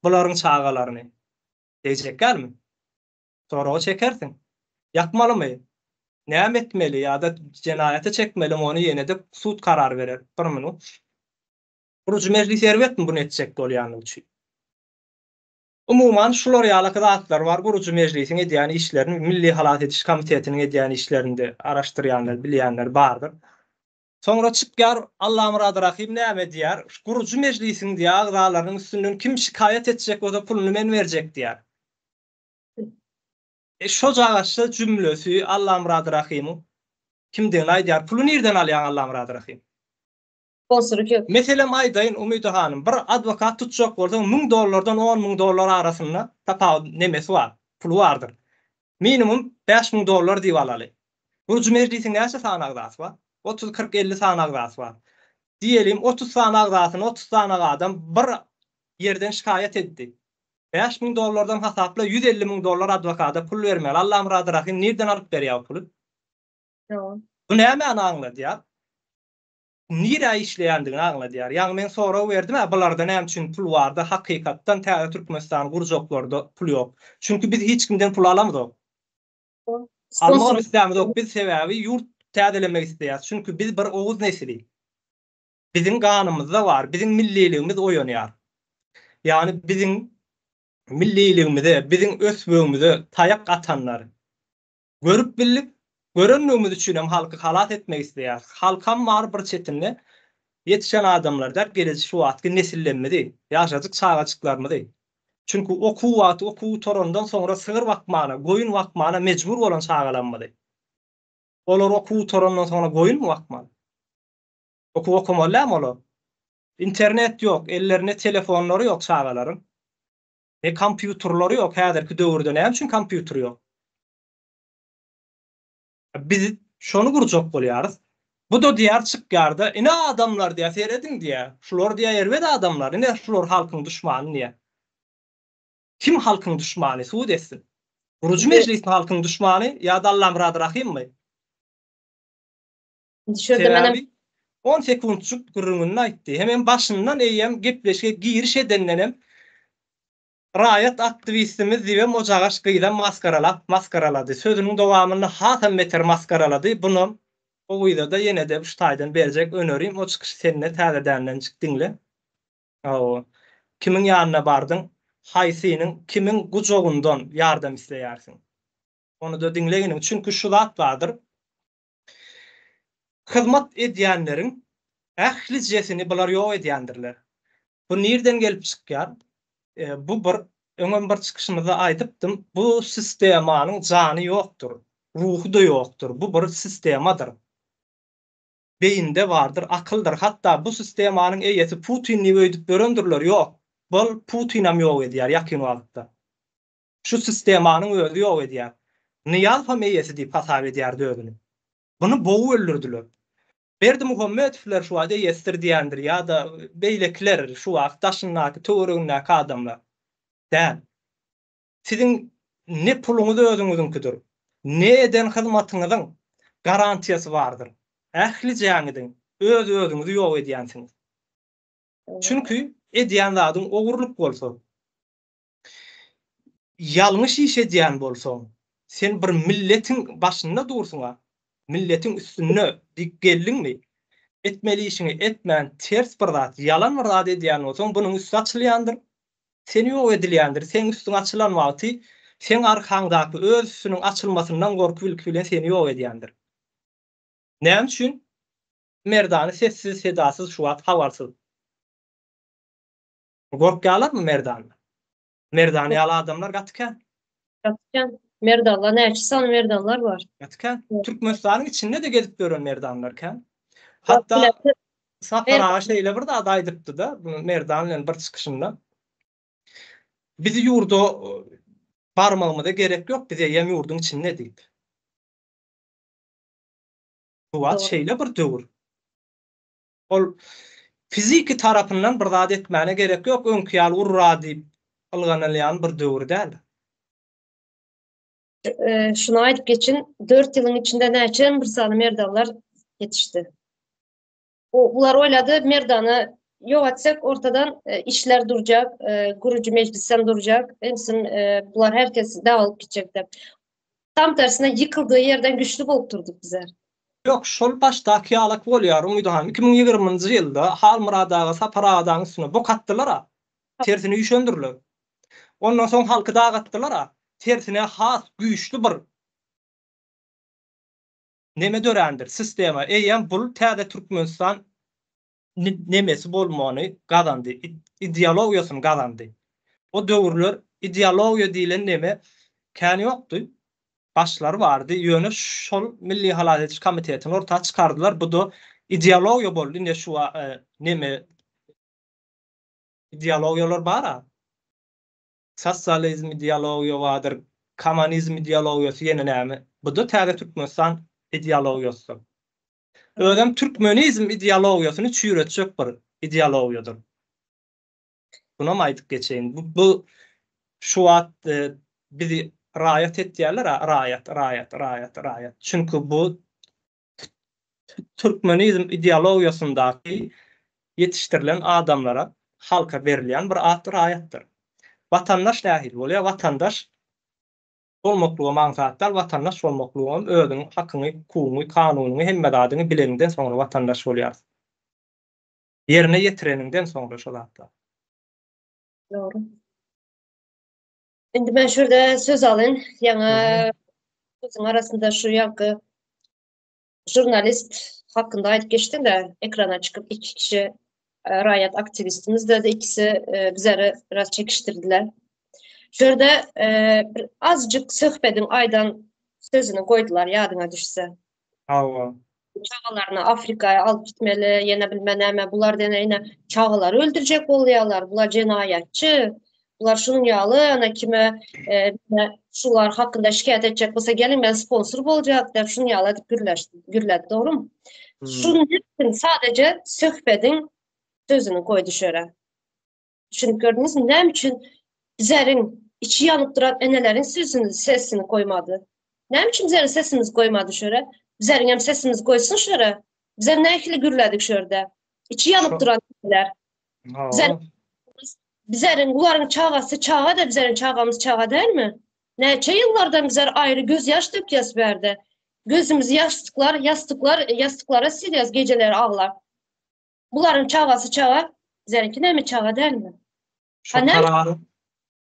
Bularyň çagalaryny. Degjek dälmi? Soraga çekersiň. Ýakmalymy? Näme etmeli ýa-da jenaýata çekmelimi ony ýene-de sud karar berer. Bir minut. Gurujy mejlis erbetmi buny etjek bolýanlygy üçin? Umuman şular ýalaky zatlar bar gurujy mejlisiň edýän işlerini Milli halas ediş komitetiniň edýän işlerinde araşdyrýanlar bilýänler bardyr. Soňra çykýar Allamyrat Rahym näme diýýär gurujy mejlisiň diýýär agzalarynyň üstünden kim şikaýat etjek bolsa puluny men berjek diýýär. E şojagaçda jümlesi Allamyrat Rahymyň kimdigini aýdýar. Puly nirden alýaň Allamyrat Rahym? Sponsory köp. Meselem aýdaýyn Umyda hanym, bir adwokat tutjak bolsaň 1000 dollardan 10000 dollar arasynda tapawut nemesi bar, puly bardyr. Minimum 5000 dollar diýip alaly. Gurujy mejlisiň näçe sany agzasy bar? 30, 40, 50 sany agzasy bar. Diýelim 30 sany agzasyny 30 sany adam bir ýerden şikaýat etdi. 5000 dollardan hasapla 150 mün dollar adwokata pul bermeli. Allamyrat Rahym nirden alyp berýär o puly? Bu nämäni aňladýar? Nirä işleýändigini aňladýar. Ýaňy men sorag berdim-ä, bularda näme üçin pul barda, hakykatdan täze Türkmenistany gurjaklarda pul ýok. Çünki biz hiç kimden pul alamzok. Almagam islämizok biz sebäbi ýurt täzelemek isleýäs. Çünki biz bir oguz nesili. Biziň ganymyzda bar, biziň milliligimiz oýanýar. Ýagny biziň milliligimize, biziň ösmegimize taýak atanlar görüp bildik. Görenligimiz üçin hem halky halas etmek isleýäris. Halkam bar bir çetinde ýetişen adamlar däl, gelejek şu wagtky nesillerimizi, ýaşajyk çagajyklarymyzy. Çünki okuw wagty okuw gutarandan soňra sygyr bakmana, goýun bakmana mejbur bolan çagalarymyzy. Olar okuw gutarandan soňra goýunmy bakmaly? Okuw okamaly dälmi olar? Internet ýok, ellerinde telefonlary ýok çagalaryň. Ne kompýuterleri ýok häzirki döwürde näme üçin kompýuter ýok? Biz şony gurjak bolýarys. Bu-da diýýär çykýar-da, ine adamlar diýýär, serediň diýýär. Şular diýýär erbet adamlar, ine şular halkyň duşmany diýýär. Kim halkyň duşmany, subut etsin. Gurujy mejlismi halkyň duşmany ýa-da Allamyrat Rahymmy? Sebäbi on sekuntjyk gürrüňini aýtdy. Hemem başyndan eýýäm gepleşige giriş edendenem raýat aktiwistimiz diýibem o jagaş gyzam masgaralap masgaralady. Sözüniň dowamynda hasam beter masgaralady. Bunam o gyzada ýene-de şu taýdan berjek önerim o çykyşy sende täzedändenjik diňle. Hawa. Kimiň ýanyna bardyň? Haýsynyň, kimiň gujagyndan ýardam isleýärsiň? Ony-da diňleginiň. Çünki şu zat bardyr. Hyzmat edýänleriň ählijesini bular ýok edýändirler. Bu nirden gelip çykýar? Bu bir, öňem bir çykyşymyzda aýdypdym, bu sistemanyň jany ýokdur, ruhy-da ýokdur. Bu bir sistemadyr. Beýinde bardyr, akyldyr. Hatda bu sistemanyň eýesi Putin diýip öýdüp ýörendirler, ýok. Bol Putinam ýok edýär ýakyn wagtda. Şu sistemanyň özi ýok edýär. Nyýazowam eýesi diýip hasap edýärdi özüni. Muny bogup öldürdiler. Berdimuhamedowlar şu wagt eýesidir diýendir ýa-da beýlekiler şu wagt daşyndaky töweregindäki adamlar. Däl. Siziň ne puluňyz özüňiziňkidir, ne eden hyzmatyňyzyň garantiýasy bardyr. Ählijäňiziň öz-özüňizi ýok edýänsiňiz. Çünki edýän zadyň ogurlyk bolsa, Ýalňyş iş edýän bolsaň, sen bir milletiň başynda dursuň-a, milletiň üstünde dik geldiňmi, etmeli işiňi etmän ters bir zat, ýalan bir zat edýän bolsaň, bunuň üsti açylýandyr, sen ýok edilýändir, seň üstüň açylan wagty seň arkaňdaky öz üstüniň açylmasyndan gorkup ilki bilen seni ýok edýändir. Näme üçin Merdany sessiz-sedasyz şu wagt habarsyz? Gorkýarlarmy Merdandan? Merdan ýaly adamlar gaty kän. Gaty kän. Merdanlar näçe sany merdanlar bar? Gaty kän. Türkmenistanyň içinde-de gezip ýören merdanlar kän. Hatda Sapar aga şeýle bir zat aýdypdy-da, Merdan bilen bir çykyşynda. Bizi ýurda barmagymyza gerek ýok, biz eýýäm ýurduň içinde diýip. Bu wagt şeýle bir döwür. Ol fiziki tarapyndan bir zat etmäne gerek ýok, öňki ýaly urra diýip ylganylýan bir döwür däl. Şuny aýdyp geçin, 4 ýylyň içinde näçe bir sany merdanlar ýetişdi. Bular oýlady, merdany ýok etsek ortadan işler durjak, gurujy mejlisem durjak, hemsin bular herkes dagalyp gitjek diýip. Tam tersine ýykyldygy ýerden güçli bolup durduk bizler. Ýok, şol başdaky ýalak bolýar, Umyt han. 2020-nji ýylda Halmyrat aga Sapar agadaň üstüne bok atdylar-a. Tersine üýşendirler. Ondan soň halky dagatdylar-a. Tersine has güýçli bir neme dörändir, sistema. Eýýäm bul täze Türkmenistan nemesi bolmagyny gazandy, ideologiýasyny gazandy. O döwürler ideologiýa diýlen neme kän ýokdy. Başlary bardy. Ýöne şol Milli halas ediş komitetini orta çykardylar. Bu-da ideologiýa boldy. Ine şu neme ideologiýalar bar-a. Sosializm ideologiýa bardyr, kommunizm ideologiýasy ýene näme. Bu-da täze Türkmenistan ideologiýasydyr. Özem türkmenizm ideologiýasyny çüýretjek bir ideologiýadyr. Bunam aýdyp geçeýin. Bu, bu şu wagt e, bizi raýat etýärler, raýat, raýat, raýat, raýat. Çünki bu türkmenizm ideologiýasyndaky ýetişdirilen adamlara, halka berilýän bir at raýatdyr. Watandaş nähili bolýar? Watandaş bolmaklygam aňsat däl, watandaş bolmaklygam özüniň hakyňy, hukugyňy, kanunyňy, hemme zadyňy bileniňden soňra watandaş bolýarsyň. Ýerine ýetireniňden soňra şo zatlar. Dogry. Indi men şu ýerde söz alyň. Ýaňy sözüň arasynda şu ýaňky žurnalist hakynda aýdyp geçdiň-de, ekrana çykyp iki kişi e, raýat aktiwistimiz dedi, ikisi e, bizleri biraz çekişdirdiler. Şu ýerde e, bir azjyk söhbediň aýdan sözüni goýdular ýadyňa düşse. Hawa. Çagalaryny Afrikaya alyp gitmeli, ýene bilmem näme, bular dene ine çagalary öldürjek bolýarlar, bular jenaýatçy, bular şunuň ýaly, ana kime e, şular hakynda şikaýat etjek bolsa geliň men sponsor boljak diýip şunuň ýaly edip gürleşdi, gürledi, dogrymy? Hmm. Şunuň üçin sadece söhbediň sözüni goýdy şöre. Düşünip gördüňizmi? Näme üçin bizleriň içi ýanyp duran eneleriň sözüni, sesini goýmady? Näme üçin bizleriň sesimizi goýmady şöre? Bizleriň hem sesimizi goýsun şöre. Bizler nähili gürledik şörde? Içi ýanyp duran eneler. Bizler bizleriň bularyň çagasy çaga da bizleriň çagamyz çaga dälmi? Näçe ýyllardan bizler aýry göz ýaş dökýäs bu ýerde. Gözümizi ýaşdyklar, ýastyklar, ýastyklara silýäs gejeleri aglap. Bularyň çagasy çaga, bizleriňki näme çaga dälmi? Şu karary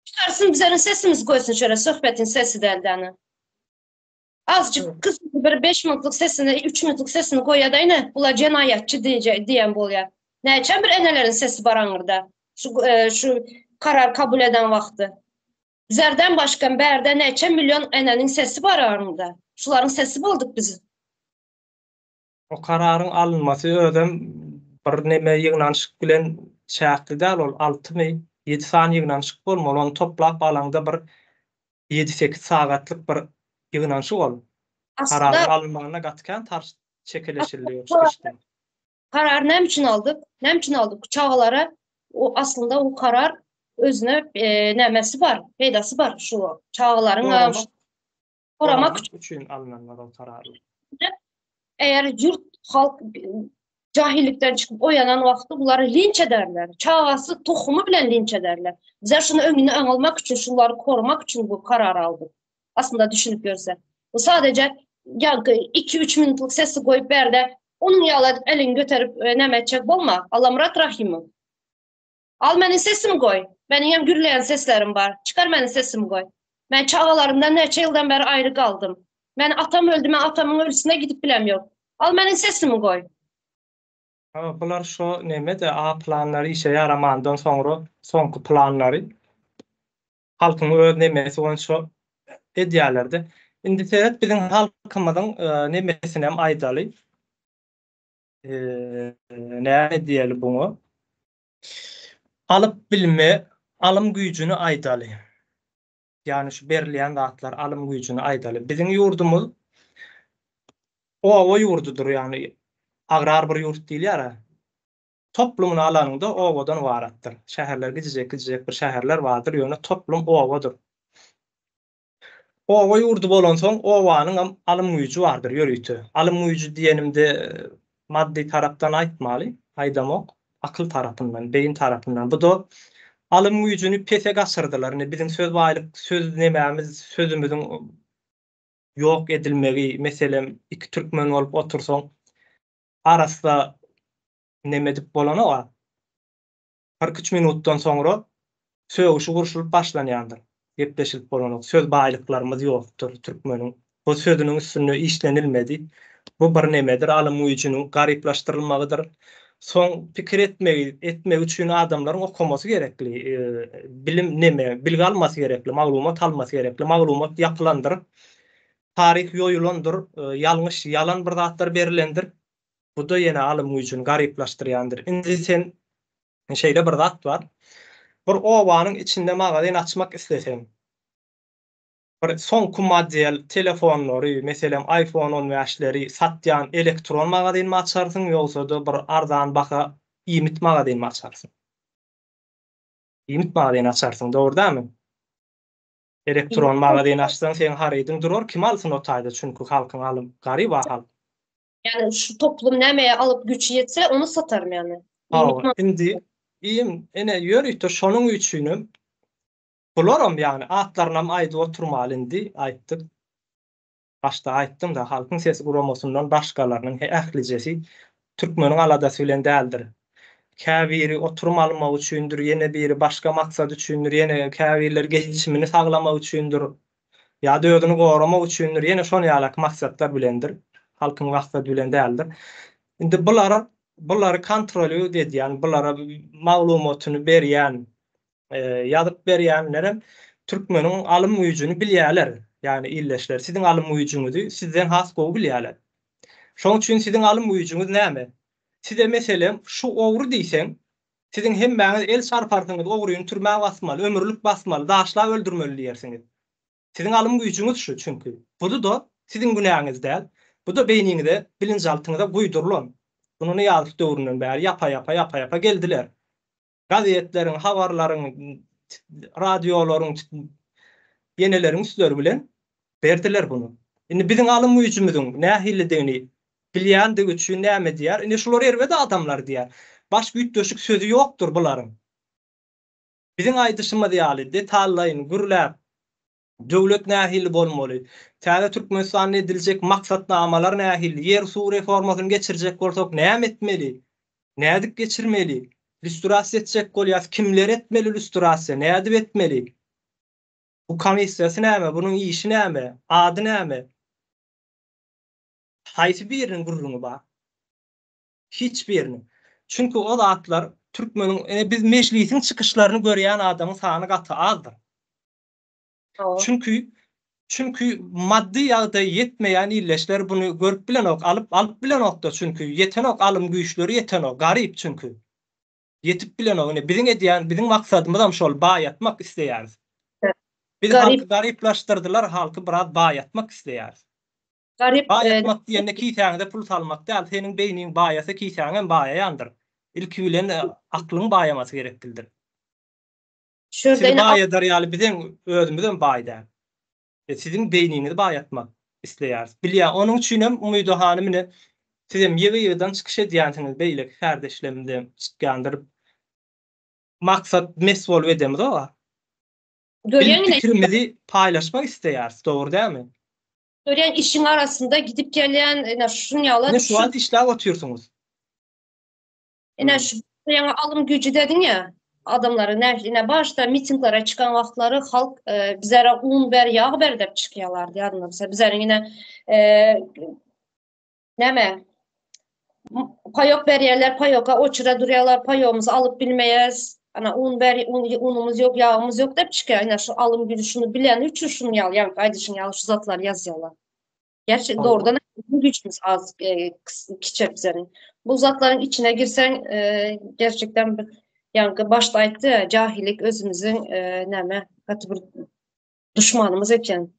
Çıkarsın bizlerin sesimizi koysun şöyle söhbetin sesi deldi Azıcık kısa bir 5 minutluk sesini, 3 minutluk sesini koy da yine bular cenayetçi diyece, diyen bolya. Neçen bir enelerin sesi var anırda. Şu, e, şu karar kabul eden vakti. Bizlerden başka berde neçe milyon enenin sesi var anırda. Şuların sesi bulduk biz. O kararyň alynmasy özem bir neme ýygnanyşyk bilen çäkli däl, ol altymy, ýedi sany ýygnanyşyk bolmaly, ony toplap alaňda bir ýedi-sekiz sagatlyk bir ýygnanyşyk ol. Kararyň alynmagyna gaty kän tarş çekeleşildi, çekişdi. Karary näme üçin aldyk? Näme üçin aldyk? Çagalara o aslynda o karar özüne e, nämesi bar, peýdasy bar şu çagalaryň Goramak üçin alynanlar ol kararlar. Eğer yurt halk cahillikden çykyp oýanan wagty bulary linç ederler. Çagasy tohumy bilen linç ederler. Bizler şunu öňüni öň almak üçin, şulary korumak üçin bu karary aldyk. Aslynda düşünip görse. Bu sadece ýaňky 2-3 minutlyk sesi goýup berde, onuň ýaly edip elini göterip e, näme etjek bolma. Allamyrat Rahimow. Al meniň sesimi goý. Meniň hem gürleýän seslerim bar. Çykar meniň sesimi goý. Men çagalarymdan näçe ýyldan bäri aýry galdym. Men atam öldi, men atamyň ölüsine gidip bilem ýok. Al meniň sesimi goý. Hawa, bular şo neme-de A planlary işe ýaramandan soňra soňky planlary halkyň öz nemesi boýunça edýärler-de. Indi seret biziň halkymyzyň nemesinem aýdaly. Näme diýeli buňa? Alyp bilme, alym güýjüni aýdaly. Ýagny şu berilýän zatlar alym güýjüni aýdaly. Biziň ýurdumyz oba ýurdudyr, ýagny agrar bir ýurt diýilýär-ä. Toplumyny alanyňda obadan ybaratdyr. Şäherler gijijek-gijijek bir şäherler bardyr, ýöne toplum obadyr. Oba ýurdy bolansoň, obanyňam alym güýji bardyr ýörite. Alym güýji diýenimde maddy tarapdan aýtmaly, aýdamok, akyl tarapyndan, beýin tarapyndan. Bu-da alym güýjüni pese gaçyrdylar. Indi biziň söz baýlyk, söz nemämiz, sözümiziň ýok edilmegi, meselem, iki türkmen bolup otursaň, arassa neme edip bolanok-a. 43 minutdan soňra sögüşi gurşulyp başlanýandyr. Gepleşilip bolanok. Söz baýlyklarymyz ýokdur türkmeniň. Bu sözüniň üstünde işlenilmedi. Bu bir nemedir, alym güýjüniň garyplaşdyrylmagydyr. Soň pikir etmegi, etmegi üçin adamlaryň okamasy gerekli, bilim neme, bilgi almasy gerekli, maglumat almasy gerekli. Maglumat ýapylandyr. Taryh ýoýulandyr, ýalňyş, ýalan bir zatlar berilendir. Bu-da ýene alym güýjüni garyplaşdyrýandyr. Indi sen şeýle bir zat bar. Bir obanyň içinde magazin açmak isleseň, bir soňky model telefonlary, meselem, iPhone on bäşleri satýan elektron magazinmi açarsyň, ýogsa-da bir arzan baha iýmit magazinmi açarsyň? Iýmit magazini açarsyň, dogry dälmi? Elektron magazin açsaň seň harydyň durar kim alsyn o taýda çünki halkyň alym garyp a halk. Ýani şu toplum nämeye alyp güçi ýetse ony sataryn ýani. Hawa indi iým ene ýörite şonuň üçinem bularam ýani atlarynam aýdyp oturmaly indi aýtdyk. Başda aýtdym-da, Halkyň sesi guramasyndan başgalarynyň ählijesi türkmeniň aladasy bilen däldir. Käbiri oturum almak üçindir, ýene biri başga maksat üçindir, ýene käbirleri geçimini saglamak üçindir, ýa-da özüni goramak üçindir, ýene şon ýalak maksatlar bilendir, halkyň maksady bilen däldir. Indi bular, bulary kontrolýut edýän, bulara maglumatyny berýän, Ýazyp berýänlerem türkmeniň alym güýjüni bilýärler. Ýagny ildeşler siziň alym güýjüňizi sizden has gowy bilýärler. Şoň üçin siziň alym güýjüňiz näme? Size meselem şu ogry diýseň, siziň hemmäňiz el çarparsyňyz ogryny türmä basmaly, ömürlik basmaly, daşlap öldürmeli diýersiňiz. Siziň alym güýjüňiz şu çünki. Budy-da siziň günäňiz däl. Bu-da beýniňize, bilinjaltyňyza guýdurylan. Muny Nyýazow döwründen bäri ýapa-ýapa, ýapa-ýapa geldiler. Gazetleriň, habarlaryň, radiolaryň, ýeneleriň üstleri bilen berdiler buny. Indi biziň alym güýjümiziň nähilidigini bilýändigi üçin näme diýýär? Indi şular erbet adamlar diýýär. Başga üýtgeşik sözi ýokdur bularyň. Biziň aýdyşymyz ýaly detallaýyn gürläp, Döwlet nähili bolmaly? Täze Türkmenistanda ediljek maksatnamalar nähili? Ýer-suw reformasyny geçirjek bolsak näme etmeli? Nädip geçirmeli? Lýustrasiýa etjek bolýas, kimler etmeli lýustrasiýa, nädip etmeli? Bu komissiýasy näme, bunuň işi näme, ady näme? Haýsy biriniň gürrüňi bar? Hiç biriniň. Çünki o zatlar türkmeniň, ine biz mejlisiň çykyşlaryny görýän adamyň sany gaty azdyr. Çünki çünki maddy ýagdaýy ýetmeýän illeşler buny görüp bilenok, alyp alyp bilenokda çünki ýetenok alym güýçleri ýetenok, garyp çünki. Ýetip bilenok. Ine biziň edýän biziň maksadymyzam şol baýatmak isleýäris. Biz halky garyplaşdyrdylar, halky biraz baýatmak isleýäris. Garyp Baýatmak diýende kisäňize pul salmak däl, seniň beýniň baýasa kisäňem baýaýandyr. Ilki bilen aklyň baýamasy gereklidir. Şurada Sizi baýadar ýaly bizeň özümizem baý däl. E, siziň beýniňizi baýatmak isleýäris. Bilýän, onuň üçinem Umyda hanym ine sizem ýygy-ýygydan çykyş edýänsiňiz, beýleki kärdeşlerimizem çykýandyr. Maksat mes bolup edemizog-a. Biz Görýäň ine, pikirimizi paýlaşmak isleýäris, dogry dälmi? görýäň işiň arasynda gidip gelýän ine şuň ýaly Ine şu wagt işläp otyrsyňyz. Ine şu ýaňy alym güýji dediň ýa, adamlara nähili ine başda mitinglere çykan wagtlary halk e, bizlere un ber, ýag ber dep çykýarlardy ýadyňda bolsa. Bizleriň ine e, näme paýok berýärler, paýoka oçura durýarlar, paýogymyzy alyp bilmeýäs. Ana un ber, un, unumyz ýok, ýagymyz ýok dep çykýar. Ine şu alym güýji şuny bilen üçin şuny ýaly, ýaňky aýdyşyň ýaly şu zatlary ýazýarlar. Gerçi doğrudan güýçümiz az e, kiçi bizleriň. Bu zatlaryň içine girseň e, gerçekten bir ýaňky başda aýtdy, jahillik özümiziň e, näme gaty bir duşmanymyz eken.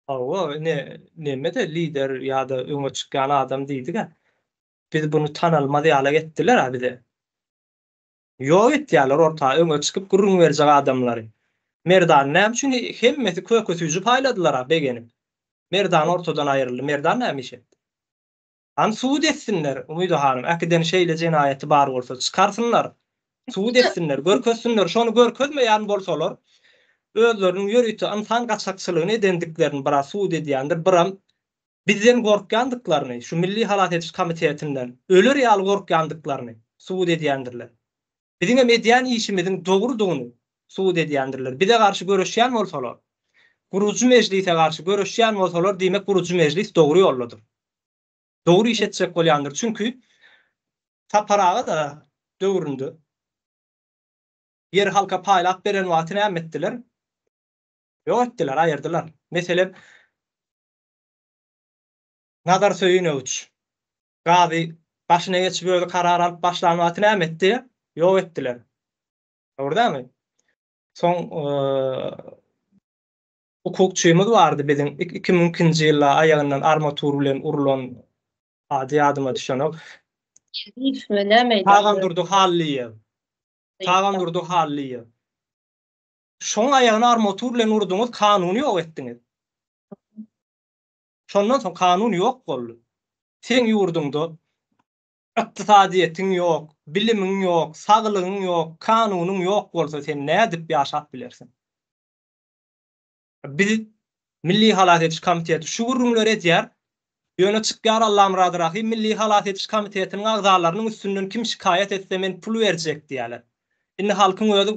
Hawa, ne neme-de lider ýa-da öňe çykýan adam diýdik-ä. Biz bunu tanalmaz ýalak etdiler-ä bize. Ýok etýärler orta öňe çykyp gürrüň berjek adamlary. Merdany näme üçin hemmesi köke süýji paýladylara begenip. Merdan ortadan aýryldy. Merdan näme iş etdi? Hany sud etsinler Umyda hanym äkiden şeýle jenaýaty bar bolsa çykarsynlar. Sud etsinler, görkezsinler. Şony görkezmeýän bolsalar özleriniň ýörite ynsan gaçakçylygyny edendiklerini biraz sud edýändir. Biram Bizden gorkýandyklaryny, şu Milli halas ediş komitetinden öler ýaly gorkýandyklaryny subut edýändirler. Biziňem edýän işimiziň dogrudygyny subut edýändirler. Bize garşy göreşýän bolsalar, gurujy mejlise garşy göreşýän bolsalar, diýmek gurujy mejlis dogry ýoldadyr. Dogry iş etjek bolýandyr. Çünki Sapar aga-da döwründe ýeri halka paýlap beren wagty näme etdiler? Ýok etdiler, aýyrdylar. Meselem, Nazar Söýünowiç gazy başyna geçip özi karar alyp başlan wagty näme etdi? Ýok etdiler. Dogry dälmi? Soň hukukçymyz bardy biziň 2002-nji ýylda aýagyndan armatur bilen urlan ady ýadyma düşenok. Geldiýewmi näme? Tagandurdy Hallyýew. Tagandurdy Hallyýew. Şoň aýagyny armatur bilen urduňyz, kanuny ýok etdiňiz. Şondan soň kanun ýok boldy. Seň ýurduňda ykdysadyýetiň ýok, bilimiň ýok, saglygyň ýok, kanunyň ýok bolsa sen nädip ýaşap bilersiň? Biz Milli halas ediş komiteti şu gürrüňleri edýär. Ýöne çykýar Allamyrat Rahym Milli halas ediş komitetiniň agzalarynyň üstünden kim şikaýat etse men pul berjek diýýärler. Indi halkyň özi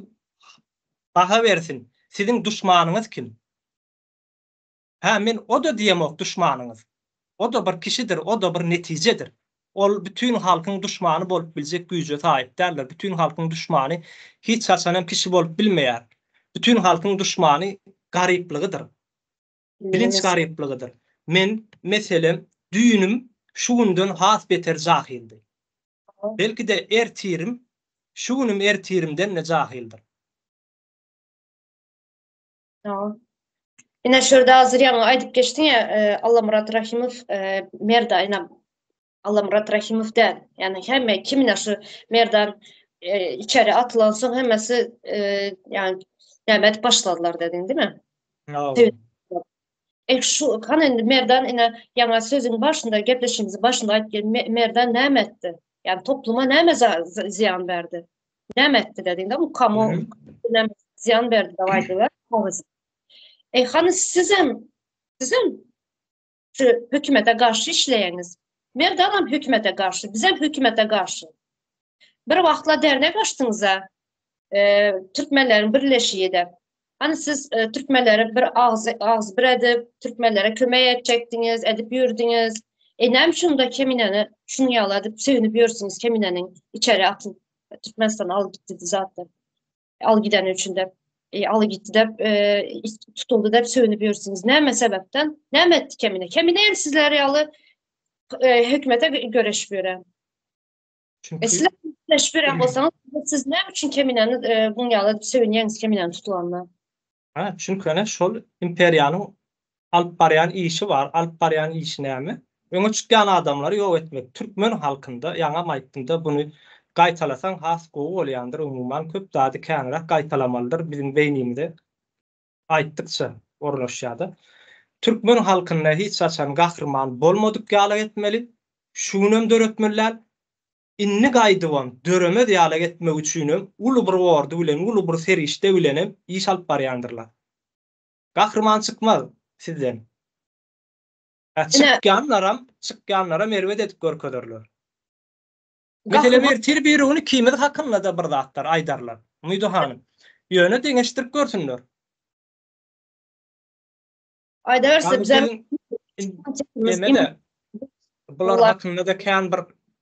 baha bersin. Siziň duşmanyňyz kim? Hä men o-da diýemok duşmanyňyz. O-da bir kişidir, o-da bir netijedir. Ol bütin halkyň duşmany bolup biljek güýje saýyp däldir. Bütin halkyň duşmany hiç haçan hem kişi bolup bilmeýär. Bütin halkyň duşmany garyplygydyr. Bilinç garyplygydyr. Men, meselem, düýnüm şu günden has beter jahyldy. Belki-de ertirim şu günüm ertirimden-de jahyldyr. Ine şu ýerde hazir ýaňy aýdyp geçdiň ýa Allamyrat Rahimow Merda ine Allamyrat Rahimow däl. Ýani hemme kim ine şu Merdan içeri atylan soň hemmesi ýani näme edip başladylar dediň, değil mi? E şu hany indi Merdan ine ýaňy sözüň başynda gepleşigimiziň başynda aýtdy Merdan näme etdi? Ýani topluma näme zyýan berdi? Näme etdi dediňde bu kamu näme zyýan berdi diýip aýdylar. E hany sizem sizem şu hökümete garşy işleýäňiz. Merdanam hökümete garşy, bizem hökümete garşy. Bir wagtlar dernek açdyňyz-a, e, türkmenleriň birleşigi de. Hany siz e, türkmenleri bir agzy agzy bir edip, türkmenlere kömek etjekdiňiz, edip ýördüňiz. E näme üçin da Kemineni şuny ýaly edip söýünip ýörsüňiz Kemineniň içeri atyp Türkmenistana alyp gitdi zatlar. Al gideni üçin de e, aly gitdi de e, tutuldy dep söýünip ýörsüňiz. Näme sebäpden? Näme etdi Kemine? Kemine hem sizler ýaly e, hökümete göreşip ýören. Çünki e, sizler göreşip ýören bolsaňyz, siz näme üçin Kemineni e, buň ýaly söýünýäňiz Kemineni tutulanyna? Ha, çünki ene şol imperiýanyň alyp barýan işi bar. Alyp barýan işi näme? Öňe çykýan adamlary ýok etmek. Türkmen halkynda, ýaňam aýtdym-da, buny gaýtalasaň has gowy bolýandyr. Umuman, köp zady känräk gaýtalamalydyr biziň beýnimize aýtdykça ornaşýar-da. Türkmen halkynda hiç haçan gahryman bolmadyk ýaly etmeli. Şu günem döretmeli däl. Indi gaýdybam döremez ýalak etmek üçinem uly bir ordy bilen, uly bir serişde bilenem iş alyp barýandyrlar. Gahryman çykmaz sizden. Hä, çykýanlaram, çykýanlaram erbet edip görkezerler. Meselem, ertir birigün ikimiz hakynda-da bir zatlar aýdarlar. Umyda hanym. Ýöne deňeşdirip görsünler. Aýdaberse bizem neme-de bular hakynda-da kän bir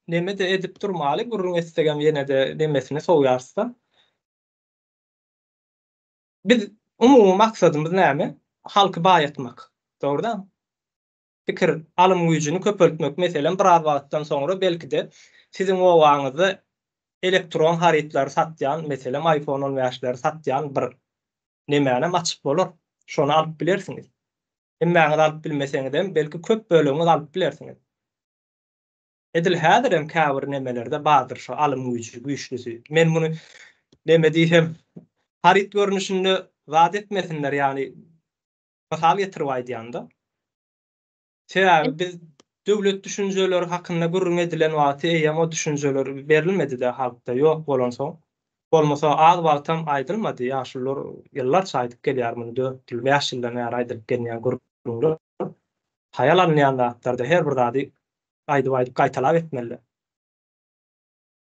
neme-de edip durmaly, gürrüň etsegem ýene-de nemesini sowýarys-da. Biz umumy maksadymyz näme? Halky baýatmak. Dogry dälmi? Pikir, alym güýjüni köpeltmek meselem biraz wagtdan soňra belki-de siziň obaňyzda elektron harytlary satýan, meselem iPhone on bäşleri satýan bir nemänem açyp bolar. Şony alyp bilersiňiz. Hemmäňiz alyp bilmeseňizem, belki köp bölegiňiz alyp bilersiňiz. Edil häzirem käbir nemelerde bardyr şo alym güýji güýçlüsi. Men muny neme diýsem, haryt görnüşinde zat etmesinler, ýagny mysal getirip aýdýan-da. Sebäbi biz döwlet düşünjeleri hakynda gürrüň edilen wagty eýýäm o düşünjeler berilmedi-de halkda, ýok bolansoň. Bolmasa az wagtam aýdylmady, ýaşulular ýyllarça aýdyp gelýär muny, dört ýyl, bäş ýyldan bäri aýdylyp gelinýän gürrüňler. Haýal alynýan zatlarda her bir zady aýdyp-aýdyp gaýtalap etmeli.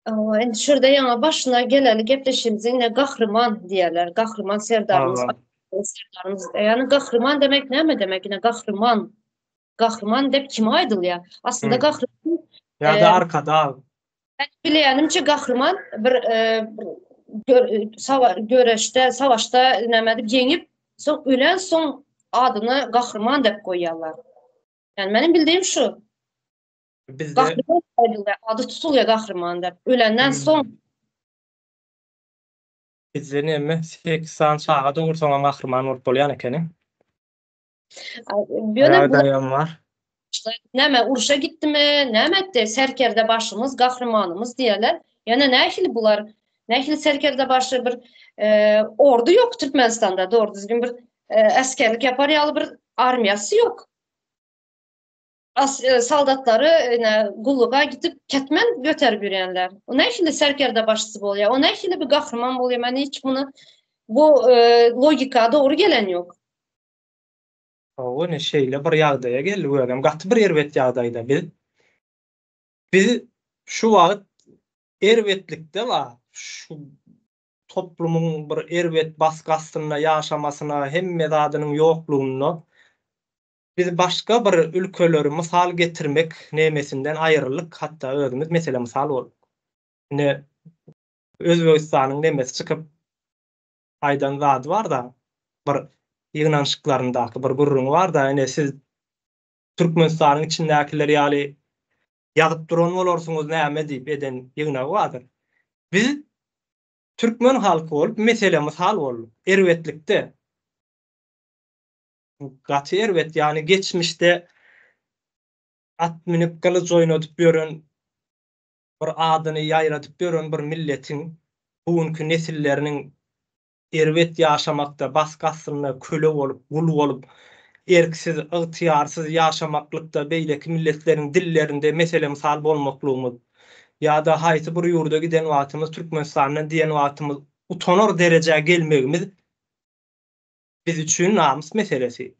Hawa, indi şu ýerde ýaňy başyna geleli gepleşigimiziň ine gahryman diýerler. Gahryman Serdarymyz. Serdarymyz. Ýani gahryman demek näme demek? Ine gahryman. Gahryman dep kime aýdylýar? Aslynda gahryman ýa-da e, arkadag. Men bilýänimçe gahryman bir e, gör, sava, göreşde, savaşda näme edip ýeňip. Soň ölen soň adyny gahryman dep goýýarlar. Yani meniň bildiğim şu. Bizde Gahryman aýdylýar, ady tutulýar gahryman dep. Ölenden soň Bizde näme 8 sany çaga dogursaňam gahryman bolup bolýan ekeni. Ýöne bu Ýagdaýam bar. Näme urşa gitdimi, näme etdi? Serkerde başymyz, gahrymanymyz diýerler. Ýöne nähili bular? Nähili serkerde başy bir e, ordu ýok Türkmenistanda, dogry düzgün bir e, eskerlik ýapar ýaly bir armiýasy ýok. As, e, soldatlary ine gulluga gidip ketmen göterip ýörýänler. O nähili serkerde başysy bolýar? O nähili bir gahryman bolýar? Men hiç muny bu e, logika dogry gelen ýok. Hawa, ine şeýle bir ýagdaýa geldik özem gaty bir erbet ýagdaýda biz. Biz şu wagt erbetlikde bar. Şu toplumyň bir erbet basgy astynda ýaşamasyna, hemme zadynyň ýoklugynda biz başga bir ülkeleri mysal getirmek nemesinden aýryldyk, hatda özümiz mesele mysal bolduk. Ine Özbegistanyň nemesi çykyp aýdan zady bar-da, bir ýygnanyşyklaryndaky bir gürrüňi bar-da, ine siz Türkmenistanyň içindäkiler ýaly ýazyp duran bolarsyňyz näme diýip eden ýygnagy bardyr. Biz türkmen halky bolup mesele mysal bolduk. Erbetlikde. Bu gaty erbet, ýagny geçmişde at münüp gylyç oýnadyp ýören bir adyny ýaýradyp ýören bir milletiň bu günki nesilleriniň erbet ýaşamakda, basgy astynda köle bolup, gul bolup, erksiz, ygtyýarsyz ýaşamaklykda beýleki milletleriň dillerinde mesele-mysal bolmaklygymyz ýa-da haýsy bir ýurda giden wagtymyz Türkmenistandan diýen wagtymyz utanar derejä gelmegimiz biz üçin namys meselesi.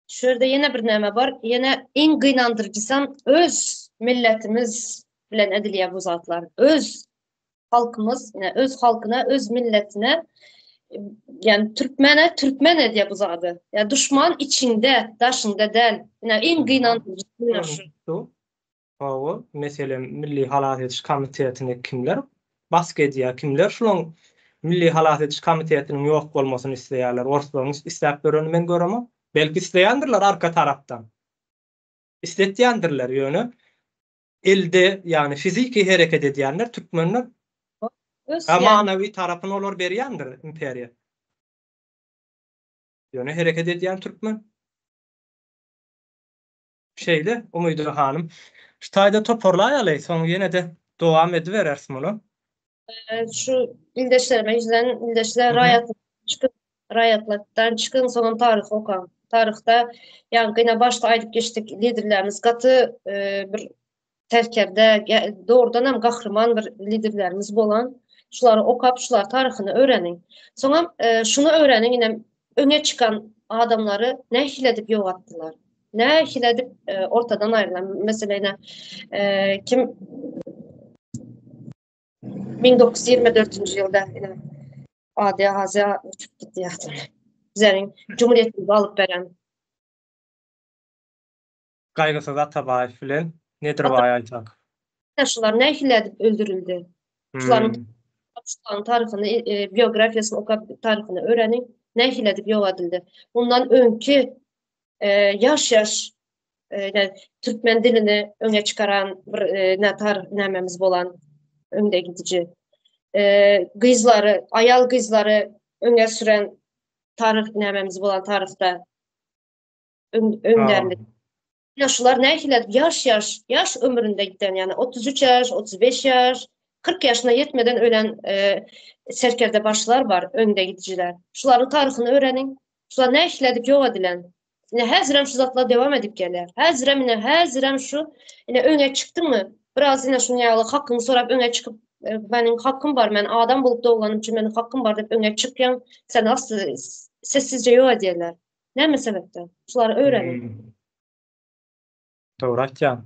Şu ýerde ýene bir näme bar, ýene iň gynandyryjysam öz milletimiz bilen edilýär bu zatlar. Öz halkymyz, ýa öz halkyna, öz milletine, ýani türkmene türkmen edýär bu zady. Ýa duşman içiňde, daşyňda däl. Ýa iň gynandyryjysy şu. Hawa, meselem, Milli halas ediş komitetine kimler basgy edýär, kimler şulaň Milli halas ediş komitetiniň ýok bolmasyny isleýärler? Orslaryň isläp ýörenini men göremok. Belki isleýändirler arka tarapdan. Isletýändirler, ýöne elde, ýagny fiziki hereket edýänler türkmenler. A manawy tarapyny olar berýändir imperiýa. Ýöne hereket edýän türkmen. Şeýle, Umyda hanym. Şu taýda toparlaýaly, soň ýene-de dowam edibereris muny. Şu ildeşlerime ýüzlen, ildeşler raýatlyk çykyp, raýatlykdan çykyň, soňam taryhy okaň. Taryhda, ýaňky ine başda aýdyp geçdik, liderlerimiz gaty bir serkerde, dogrudan hem gahryman bir liderlerimiz bolan. Şulary okap, şular taryhyny öwreniň. Soňam şuny öwreniň, ine öňe çykan adamlary nähili edip ýok atdylar. Nähili edip ortadan aýrylan. Meselem, kim 1924-nji ýylda ine ady Aziýa uçup gitdi ýatdan. Bizleriň Cumhuriyetimizi alyp beren. Gaýgysyz Atabaýew bilen Nedirbaý Aýtakow. Şular nähili edip öldürildi? Şularyň şularyň taryhyny, e, biografiýasyny okap taryhyny öwreniň. Nähili edip ýok edildi? Mundan öňki e, ýaş-ýaş e, türkmen dilini öňe çykaran bir e, ne taryh nämemiz bolan öňde gidiji. E, gyzlary, aýal gyzlary öňe süren taryh nämemiz bolan taryhda öňderlik. Ýa şular nähili edip ýaş ýaş, ýaş ömründe giden, ýagny 33 ýaş, 35 ýaş, 40 ýaşyna ýetmeden ölen e, serkerde başlar bar, öňde gidijiler. Şularyň taryhyny öwreniň. Şular nähili edip ýok edilen. Ine häzirem şu zatlar dowam edip gelýär. Häzirem ine häzirem şu ine öňe çykdyňmy? Biraz ine şuň ýaly hakyňy sorap öňe çykyp e, meniň hakym bar, men adam bolup doglanym üçin meniň hakym bar diýip öňe çykýaň, seni asly sessizje ýok edýärler. Näme sebäpden? Şulary öwreniň. Hmm. Dogry aýtýaň.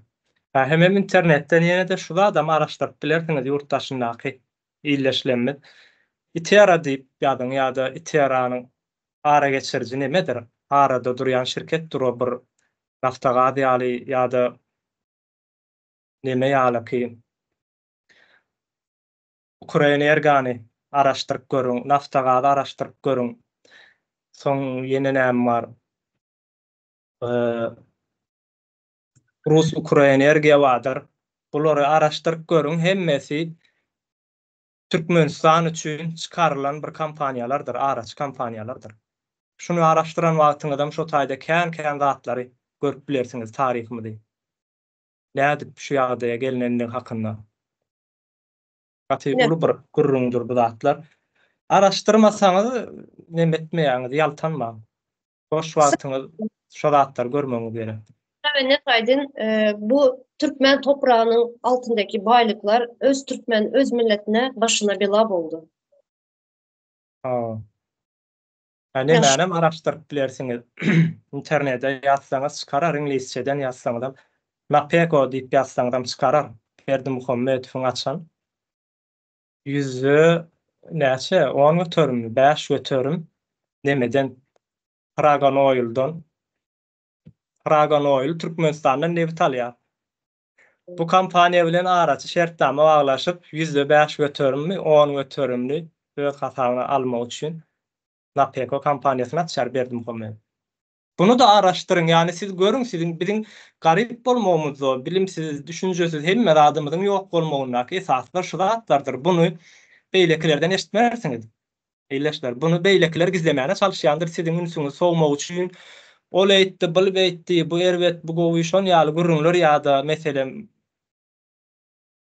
Ha, hemem internetden ýene-de şu zadam araşdyryp bilersiňiz ýurt daşyndaky ildeşlerimiz. Itera diýip ýazyň ýa-da Iteranyň arageçiriji nemedir? Arada durýan şirketdir o bir Naftagaz ýaly ýa-da neme ýalyky. Ukrenergany araşdyryp görüň, Naftagazy araşdyryp görüň. Soň ýene näme bar? Rus Ukroenergiýa bardyr. Bulary araşdyryp görüň, hemmesi Türkmenistan üçin çykarylan bir kompaniýalardyr, araçy kompaniýalardyr. Şuny araşdyran wagtyňyzam şo taýda kän-kän zatlary görüp bilersiňiz taryhymyzy. Nädip şu ýagdaýa gelnendigi hakynda. Gaty uly bir gürrüňdir bu zatlar. Araşdyrmasaňyz neme etmeýäňiz, ýaltanmaň. Boş wagtyňyz şo zatlary görmegiňiz gerek. Net aýdyn, bu türkmen topragynyň altyndaky baýlyklar öz türkmen, öz milletine başyna bela boldy. Ha. Ha, nemänem araşdyryp bilersiňiz. Internete ýazsaňyz çykarar, iňlisçeden ýazsaňyzam. Napeko diýip ýazsaňyzam çykarar. Berdimuhamedowyň açan. Ýüzde näçe, on göterimmi, bäş göterim nemeden, Paragon Oil-dan. Paragon Oil Türkmenistandan nebit alýar. Bu kompaniýa bilen araçy şertnama baglaşyp, 5% göterimmi, on göterimini öz hasabyna almak üçin Napeko kompaniýasyny açýar Berdimuhamedow. Buny-da araşdyryň, ýagny siz görüň siziň biziň garyp bolmagymyzda, bilimsiz, düşünjesiz hemme zadymyzyň ýok bolmagyndaky esaslar şu zatlardyr. Buny beýlekilerden eşitmersiňiz. Ildeşler, buny beýlekiler gizlemäne çalyşýandyr siziň ünsüňizi sowmak üçin. Ol eýtdi, bul beýtdi, bu erbet, bu gowy şon ýaly gürrüňler ýa-da meselem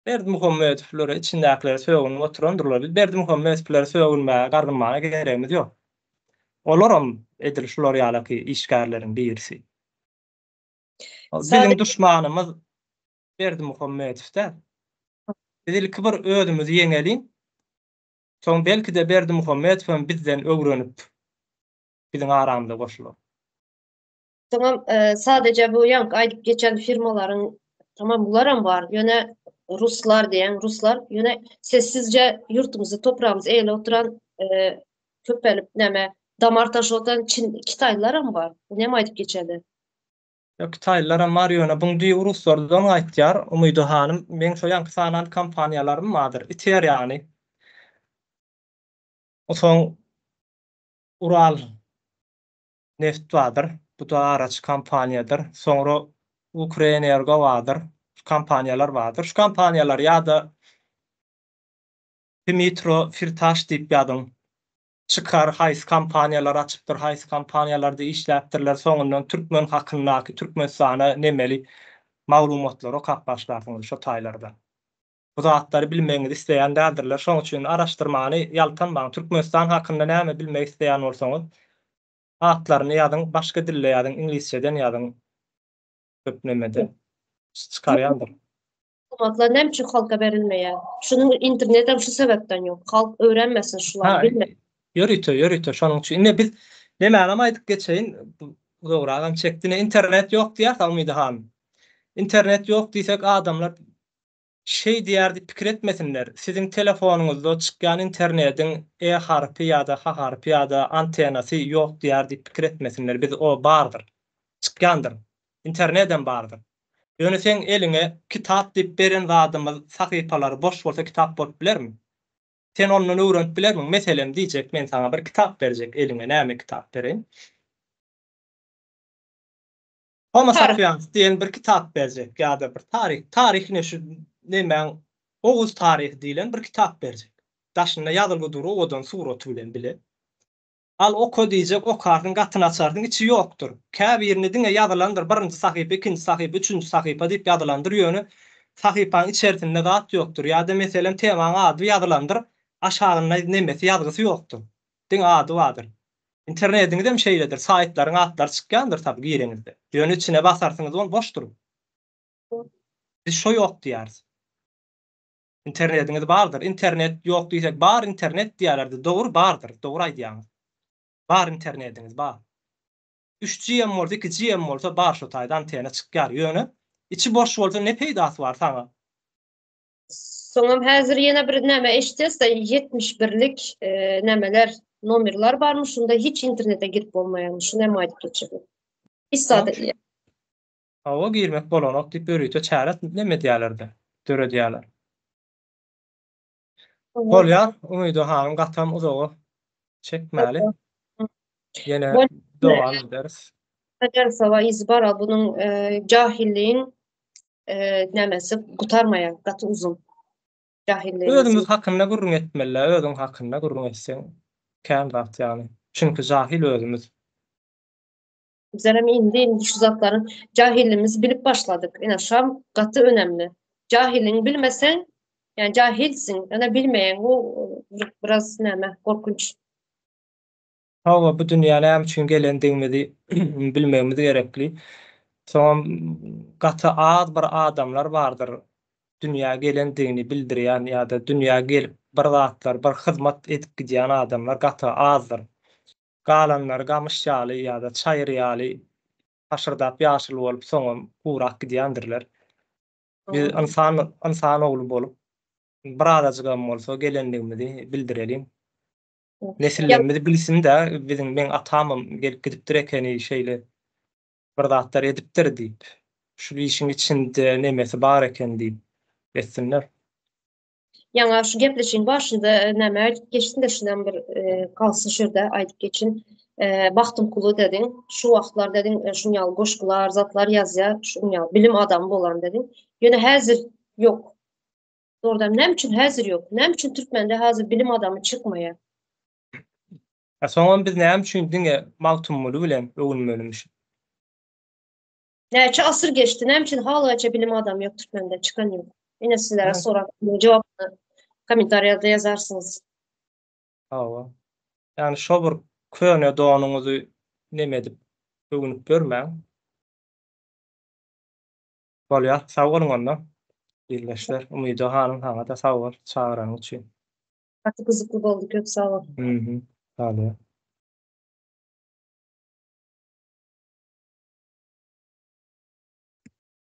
Berdimuhamedowlere içindäkileri sögünip oturandyrlar. Biz Berdimuhamedowlere sögünmäge, gargynmaga geregimiz ýok. Olaram edil şular ýalaky işgärleriň birisi. Biziň duşmanymyz Berdimuhamedow däl. Biz ilki bir özümizi ýeňeliň. Soň belki-de Berdimuhamedow hem bizden öwrenip biziň aramyza goşular. Tamam, sadeje bu ýaňky aýdyp geçen firmalaryň tamam bularam bar. Ýöne ruslar diýen ruslar ýöne sessizje ýurtumyzy, topragymyzy eýeläp oturan köpelip näme damar taşyp oturan çin kitaýlylaram bar. Bu näme aýdyp geçeli? Ýok kitaýlylaram bar ýöne buň düýbi ruslardan gaýtýar Umyda hanym meň şo ýaňky sanan kompaniýalarym bardyr iter ýagny soň Ural neft bardyr, bu-da araçy kompaniýadyr. Soňra Ukrenergo bardyr, şu kompaniýalar bardyr. Şu kompaniýalar ýa-da Dmitro Firtaş diýip ýazyň. Çykar, haýsy kompaniýalar açypdyr, haýsy kompaniýalarda işläpdirler, soňundan türkmen hakyndaky, Türkmenistana nemeli maglumatlary okap başlarsyňyz şo taýlarda. Bu zatlary bilmegiňizi isleýän däldirler. Şoň üçin araşdyrmany ýaltanmaň. Türkmenistan hakynda näme bilmek isleýän bolsaňyz, atlaryny ýazyň, başga dilde ýazyň, iňlisçeden ýazyň. Köp nemede çykarýandyr. Maglumatlar näme üçin halka berilmeýär? Şunuň internetem şu sebäpden ýok. Halk öwrenmesin şulary, bilmesin. Ýörite, ýörite şonuň üçin. Ine biz nemänem aýdyp geçeýin, uzagragam çekdi. Ine internet ýok diýýäs Umyda hanym. Internet ýok diýsek adamlar Şeý diýer diýip pikir etmesinler. Siziň telefonyňyzda çykýan internediň E harpy ýa-da H harpy ýa-da antenasy ýok diýer diýip pikir etmesinler. Biz o bardyr. Çykýandyr. Internedem bardyr. Ýöne seň eliňe kitap diýip beren zadymyz sahypalary boş bolsa kitap bolup bilermi? Sen ondan öwrenip bilermiň? Meselem diýjek men saňa bir kitap berjek eliňe näme kitap bereýin? Homo sapiens diýen bir kitap berjek ýa-da bir taryh, taryh ine şu nemäň Oguz taryhy diýlen bir kitap berjek. Daşynda ýazylgy dur owadan suraty bilen bile. Al oka diýjek, okarsyň, gatyny açarsyň, içi ýokdur. Käbirinde diňe ýazylandyr, birinji sahypa, ikinji sahypa, üçünji sahypa diýip ýazylandyr, ýöne sahypaň içerisinde zat ýokdur. Ýa-da meselem temaň ady ýazylandyr, aşagynda nemesi ýazgysy ýokdur. Diňe ady bardyr. Internediňizem şeýledir, saýtlaryň atlary çykýandyr taby gireňizde. Ýöne içine basarsyňyz ol boşdur. Biz şo ýok diýýäris. Internediňiz bardyr. Internet ýok diýsek bar internet diýýärlerdi. Dogry bardyr. Dogry aýdýaňyz. Bar internediňiz bar. Üç G hem bolsa, iki G hem bolsa bar şo taýda antena çykýar. Ýöne içi boş bolsa ne peýdasy bar saňa? Soňam häzir ýene bir näme eşitýäs-de 71-lik e, nämeler, nomerler barmyş, şunda hiç internete girip bolmaýarmyş. Şuny hem aýdyp geçelim. Hiç zada Hawa girmek bolanok diýip ýörite çäre neme edýärler-de, döredýärler. Bolýar, Umyda hanym gatam uzaga çekmäli. Ýene dowam ederis. Ederis hawa yzy bar al bunuň jahilligiň nämesi gutarmaýar gaty uzyn. Jahilligiň. Özümiz hakynda gürrüň etmeli özüň hakynda gürrüň etseň kän zat ýagny. Çünki jahil özümiz. Bizlerem indi indi şu zatlaryň jahilligimizi bilip başladyk. Ine şam gaty önemli. Jahilligiňi bilmeseň, ýani jahilsiň, ýöne bilmeýäň bu biraz näme gorkunç. Hawa, bu dünýä näme üçin gelendigimizi bilmegimiz gerekli. Soňam gaty az bir adamlar bardyr dünýä gelendigini bildirýän ýa-da dünýä gelip bir zatlar, bir hyzmat edip gidýän adamlar gaty azdyr. Galanlary gamyş ýaly ýa-da çaýyr ýaly paşyrdap ýaşyl bolup soňam gurap gidýändirler. Biz ynsan ynsan ogly bolup birazajygam bolsa gelendigimizi bildireliň. Nesillerimiz bilsin-de, biziň meň atamam gelip gidipdir ekeni şeýle bir zatlar edipdir diýip. Şu işiň içinde nemesi bar eken diýip etsinler. Ýaňa şu gepleşigiň başynda näme aýdyp geçdiň-de şundan bir galsyn şu ýerde aýdyp geçin. Bagtymkuly dediň, şu wagtlar dediň, şuň ýaly goşgular, zatlar ýazýar, şuň ýaly bilim adamy bolan dediň. Ýöne häzir ýok. Dogrudan näme üçin häzir ýok? Näme üçin türkmende häzir bilim adamy çykmaýar? A soňam biz näme üçin diňe Magtymguly bilen öwünmelimişik? Näçe asyr geçdi, näme üçin halaça bilim adamy ýok türkmende, çykan ýok? Ine sizlere sorag, jogabyny kommentariýada ýazarsyňyz. Hawa. Ýani şo bir köne donuňyzy neme edip öwünip ýörmäň. Bolýar, sag boluň onda. Ildeşler, Umyda hanym saňa-da sag bol çagyranyň üçin. Gaty gyzykly boldy, köp sag bol. Mhm. Sag bol.